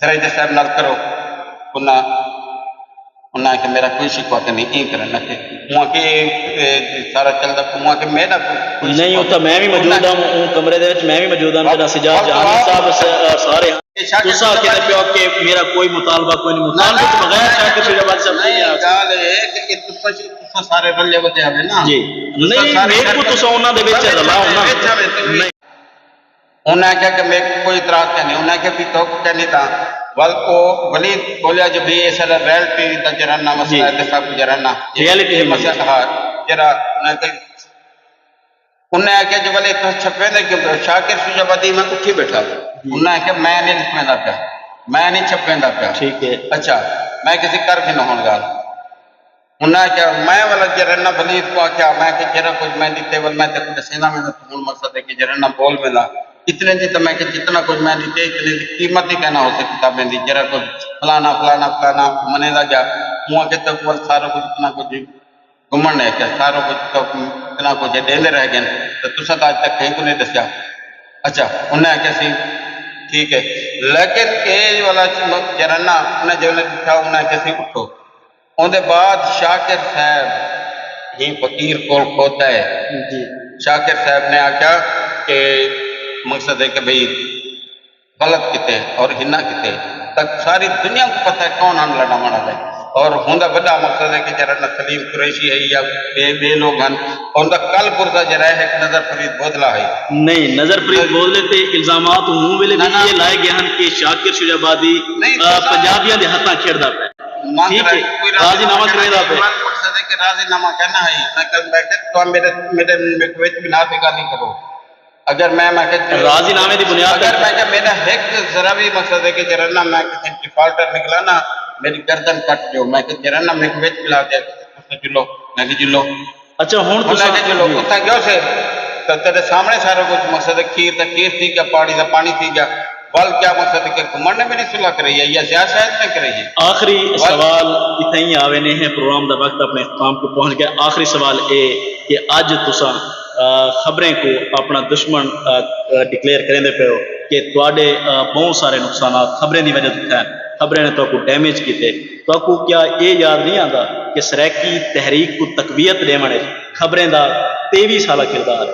درائدے صاحب نال کرو۔ انہاں انہاں آکھیا میݙا کوئی شکوہ کینی، ایں کرن آکھے۔ اوں آکھے اے، اے سارا چلدا پیا۔ اوں آکھے میݙا کوئی، کوئی نہیں، شکوہ اتھاں میں وی موجود ہاں، اوں کمرے دے وچ میں وی موجود ہاں، جناب سجاد جہانی صاحب س-، سارے ہاں۔ تساں آکھدے پیو کہ میݙا کوئی مطالبہ کوئی نہیں، مطالبے تو بغیر شاکر شجاع آبادی صاحب نہیں، نہیں آ سڳدے۔ ڳالھ اے ہے کہ اے تساں، تساں سارے رلے ودے ہوے نا۔ جی۔ تساں نہیں، سارے میکوں تساں انہاں دے وچ رلاؤ نا۔ نہیں۔ انہاں آکھیا کہ میکوں کوئی اعتراض کائنی۔ انہاں آکھیا بھئی تہاکوں کائنی تاں ول او ولید ٻولیا جو بھئی اے ساݙا ریئلٹی دا جیڑھا نا مسئلہ ہے تے ساکوں جیڑھا نا ریئلٹی ہے مسئلہ، ہاں، جیڑھا انہاں آکھیا، انہاں آکھیا جو ولے تساں چھپیندے کیوں پئے ہو؟ شاکر شجاع آبادی میں اٹھی ٻیٹھا۔ انہاں آکھیا میں نہیں چھپیندا پیا، میں نہیں چھپیندا پیا۔ ٹھیک ہے۔ اچھا، میں کسی کر گھنو ہݨ ڳالھ۔ انہاں آکھیا میں ولا جیڑھا نا ولید کوں آکھیا، میں کہ جیڑھا کجھ میں ݙتے ول میں تیکوں ݙسیندا وینداں، توں ہݨ مقصد ہے کہ جیڑھا نا ٻول وینداں۔ اتنے دی تاں میں کہ جتنا کجھ میں ݙتے اتنے دی قیمت ہی کائنا ہوسی کتابیں دی، جیڑھا کجھ فلانا فلانا فلانا منیندا ڳیا۔ اوں آکھیا تیکوں ول سارا کجھ اتنا کجھ گھمݨ نے آکھیا سارا کجھ تاں اتنا کجھ ݙیندے رہ ڳئن تے تساں تاں اڄ تک کہیں کوں نہیں ݙسیا۔ اچھا، انہاں آکھیا سی ٹھیک ہے، لیکن اے ولا جیڑھا نا انہاں جیڑھا ݙٹھا انہاں آکھیا سی اٹھو۔ اوندے بعد شاکر صاحب ہی فقیر کول کھوتا ہے۔ جی۔ شاکر صاحب نے آکھیا کہ مقصد ہے کہ بھئی غلط کیتے اور ہناں کیتے، تک ساری دنیا کوں پتہ ہے کون ہن لڑاوݨ آلے۔ اور ہوندا وݙا مقصد ہے کہ جیڑھا نا سلیم قریشی ہے یا ٻئے، ٻئے لوگ ہن، ہوندا کل پرزہ جیڑھا ہے ہک نظر فرید بودلا ہے۔ نہیں، نظر فرید بودلے تے الزامات اوں ویلے وی ایہ لائے ڳئے ہن کہ شاکر شجاع آبادی، آ، پنجابیاں دے ہتھاں کھیݙدا پئے۔ ٹھیک ہے، راضی نامہ کرے دا پے۔ مقصد ہے کہ راضی نامہ کہنا ہے۔ میں کل میں کہ تو میرے میرے میرے وچ بنا تے گالیں کرو۔ اگر میں میں کہ راضی نامے دی بنیاد اگر تے میں کہ میرا ایک ذرا بھی مقصد ہے کہ جرا نہ میں کسی ڈیفالٹر نکلا نا، میری گردن کٹ جو۔ میں کہ جرا نہ میرے وچ بلا دے، اس نے جلو، میں کہ جلو۔ اچھا، ہن میں تساں کہ جلو، جی۔ اتھاں گیو سے، تو تیرے سامنے سارا کچھ مقصد ہے، کھیر دا کھیر تھی گیا، پانی دا پانی تھی گیا۔ ول کیا مقصد ہے کہ گھمن نے میری صلح کرائی ہے یا ضیاء شاہد نے کرائی ہے؟ آخری ول سوال اتھاں ہی آوے نے ہیں، پروگرام دا وقت اپنے اختتام کو پہنچ گیا۔ آخری سوال اے کہ اج تساں، آ، خبریں کو اپنا دشمن، آ، آ، ڈکلیئر کریندے پے ہو کہ تواڈے، آ، بہت سارے نقصانات خبریں دی وجہ تو تھے، خبریں نے تہاکوں ڈیمیج کیتے۔ تہاکوں کیا اے یاد نہیں آندا کہ سرائیکی تحریک کو تقویت ڈیون وچ خبریں دا تیوی سالہ کردار ہے؟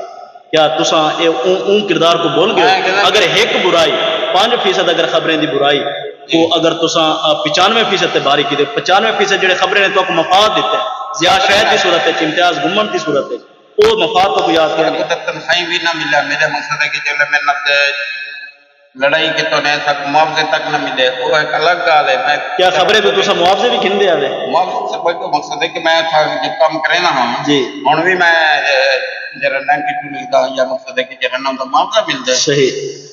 کیا تساں اے اوں اوں کردار کو بھل گئے ہو؟ میں کہنا اگر ہک برائی، پنج فیصد اگر خبریں دی برائی کو جی۔ اگر تساں، آ، پچانوے فیصد تے بھاری کیتے، پچانوے فیصد جڑے خبریں نے تہاکوں مفاد دتے، ضیاء شاہد دی صورت وچ، امتیاز گھمن دی صورت وچ، او مفاد تہاکوں یاد میرے کون کو ہے؟ تک تنخواہیں بھی نہ ملا۔ میرے مقصد ہے کہ جیلے میں نہ تے لڑائی کیتوں نے ساکوں معاوضے تک نہ ملے، او ایک الگ گال ہے۔ میں کیا خبریں تو تساں معاوضے بھی گھندے آوے؟ معاوضے سے کوئی مقصد ہے کہ میں اتھاں جو کام کرینا ہاں، جی۔ ہن بھی میں، اے، جیڑھا نائنٹی ٹو لکھدا ہاں یا مقصد ہے کہ جیڑھا نہ ہوندا معاوضہ ملدا ہے۔ صحیح۔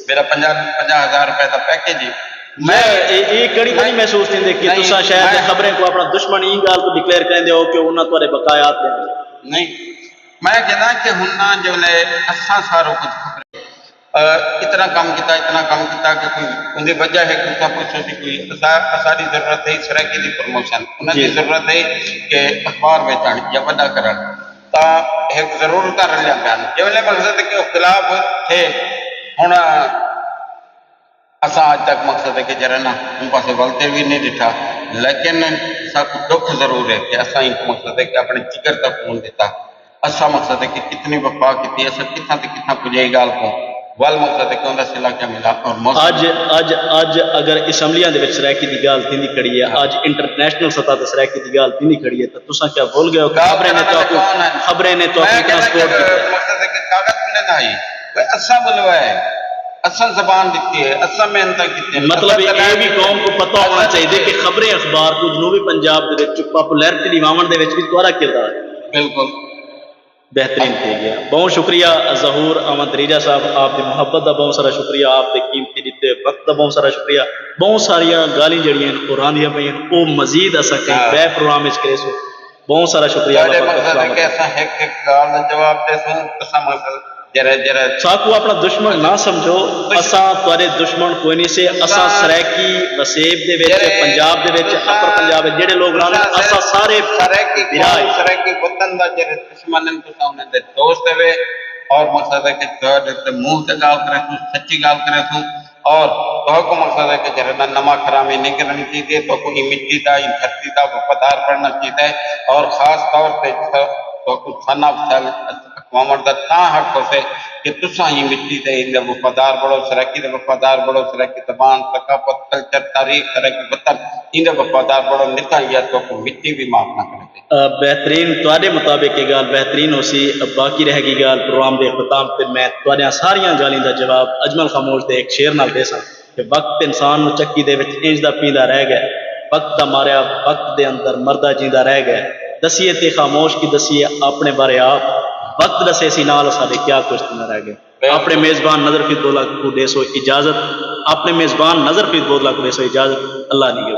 میرا پنجاہ، پنجاہ ہزار روپے دا پیکج ہے۔ میں میں اے، اے کڑی تو نہیں نہیں، محسوس تھیندے کہ نہیں، تساں شاید میں خبریں کو اپنا دشمن ایں گال تو ڈکلیئر کریندے ہو کہ انہاں تہاڈے بقایات دے۔ نہیں، میں کہنا کہ ہن نہ جو نے اساں سارو کچھ خبریں، آ، اتنا کم کیتا، اتنا کم کیتا کہ کوئی اوندی وجہ ہے کہ اتنا پوچھو سی کوئی اسا-، اساڈی ضرورت ہے سرائیکی دی پروموشن، انہاں دی جی۔ ضرورت ہے کہ اخبار ویچن یا وڈا کرن، تاں ایک ضرورتاں رلیاں پین۔ جے ویلے مقصد ہے کہ اختلاف تھے، ہن اساں اج تک مقصد ہے کہ جیڑھا نا اوں پاسے ول تے وی نہیں ڈٹھا، لیکن ساکوں ڈکھ ضرور ہے کہ اساں ایں مقصد ہے کہ اپنے جگر دا خون ڈتا۔ اساں مقصد ہے کہ کتنی وفا کیتی، اساں کتھاں تے کتھاں پجائی گال کوں، ول مقصد ہے کہ اوندا صلہ کیا ملا اور موسم اج، اج، اج اگر اسمبلیاں دے وچ سرائیکی دی گال تھیندی کھڑی ہے، ہاں۔ اج انٹرنیشنل سطح تے سرائیکی دی گال تھیندی کھڑی ہے، تاں تساں کیا بھل گئے ہو کہ گال خبریں نے کرݨ والے تہاکوں، کون ہن؟ خبریں نے تہاکوں میں کتنا کہنا سپورٹ کہ کیتا ہے؟ مقصد ہے کہ کاغذ ملے نہ آئی، کوئی اساں بلوائے، اساں زبان ݙتی ہے، اساں محنتاں کیتیاں، مطلب اساں اے، اے وی قوم کوں پتہ ہونا چاہیدے کہ خبریں اخبار کوں جنوبی پنجاب دے وچ پاپولیرٹی ݙیواوݨ دے وچ وی تہاݙا کردار ہے۔ بالکل۔ بہترین تھی ڳیا۔ ٻہوں شکریہ ظہور احمد دریجہ صاحب، آپ دی محبت دا ٻہوں سارا شکریہ، آپ دے قیمتی ݙتے وقت دا ٻہوں سارا شکریہ۔ ٻہوں ساریاں ڳالھیں جیڑھیاں ہن او راہندیاں پئین، او مزید اساں کہیں ہاں۔ ٻئے پروگرام وچ کریسوں۔ ٻہوں سارا شکریہ، تہاݙے اللہ پاک مقصد ہے سلامت کہ رکھے۔ اساں ہک ہک ڳالھ دا جواب ݙیسوں، اساں مقصد جیڑھے، جیڑھے ساکوں اپݨا دشمن نہ سمجھو، دشمن اساں تہاݙے دشمن کوئی نہیں سے، اساں اساں سرائیکی وسیب دے وچ، جیڑھے پنجاب دے وچ، تساں اپر پنجاب وچ جیڑھے لوگ رہندے، تساں اساں سارے سرائیکی بھرا قوم، ہیں۔ سرائیکی وطن دا جیڑھے دشمن ہن، تساں انہاں دے دوست ہوے اور مقصد ہے کہ تہاݙے تے منہ تے ڳالھ کریسوں، سچی ڳالھ کریسوں۔ اور تہاکوں مقصد ہے کہ جیڑھا نا نمک حرامی نہیں کرݨی چاہیدی ہے، تہاکوں ایں مٹی دا، ایں دھرتی دا وفادار بݨݨا چاہیدا ہے۔ اور خاص طور تے تہاکوں ثنا حسین اکھواوݨ دا تاں حق ہوسے کہ تساں ایں مٹی دے، ایندے وفادار بݨو، سرائیکی دے وفادار بݨو، سرائیکی زبان، ثقافت، کلچر، تاریخ، سرائیکی وطن، ایندے وفادار بݨو، نتاں یا تہاکوں مٹی وی معاف نہ کرے۔ آ، بہترین، تہاݙے مطابق اے ڳالھ بہترین ہوسی۔ باقی رہ ڳئی ڳالھ پروگرام دے اختتام تے، میں تہاݙیاں ساریاں ڳالھیں دا جواب اجمل خاموش دے ہک شعر نال ݙیساں کہ وقت انسان نوں چکی دے وچ انج دا پیندا رہ ڳئے، وقت دا ماریا وقت دے اندر مردا جیندا رہ ڳئے، ݙسیے تے خاموش کی ݙسیے اپݨے بارے آپ، وقت ݙسیسی نال اساݙے کیا کچھ تھیندا رہ ڳئے۔ اپݨے میزبان نذر فرید بودلا کوں ݙیسو اجازت، اپݨے میزبان نذر فرید بودلا کوں ݙیسو اجازت، اللہ نگہبان۔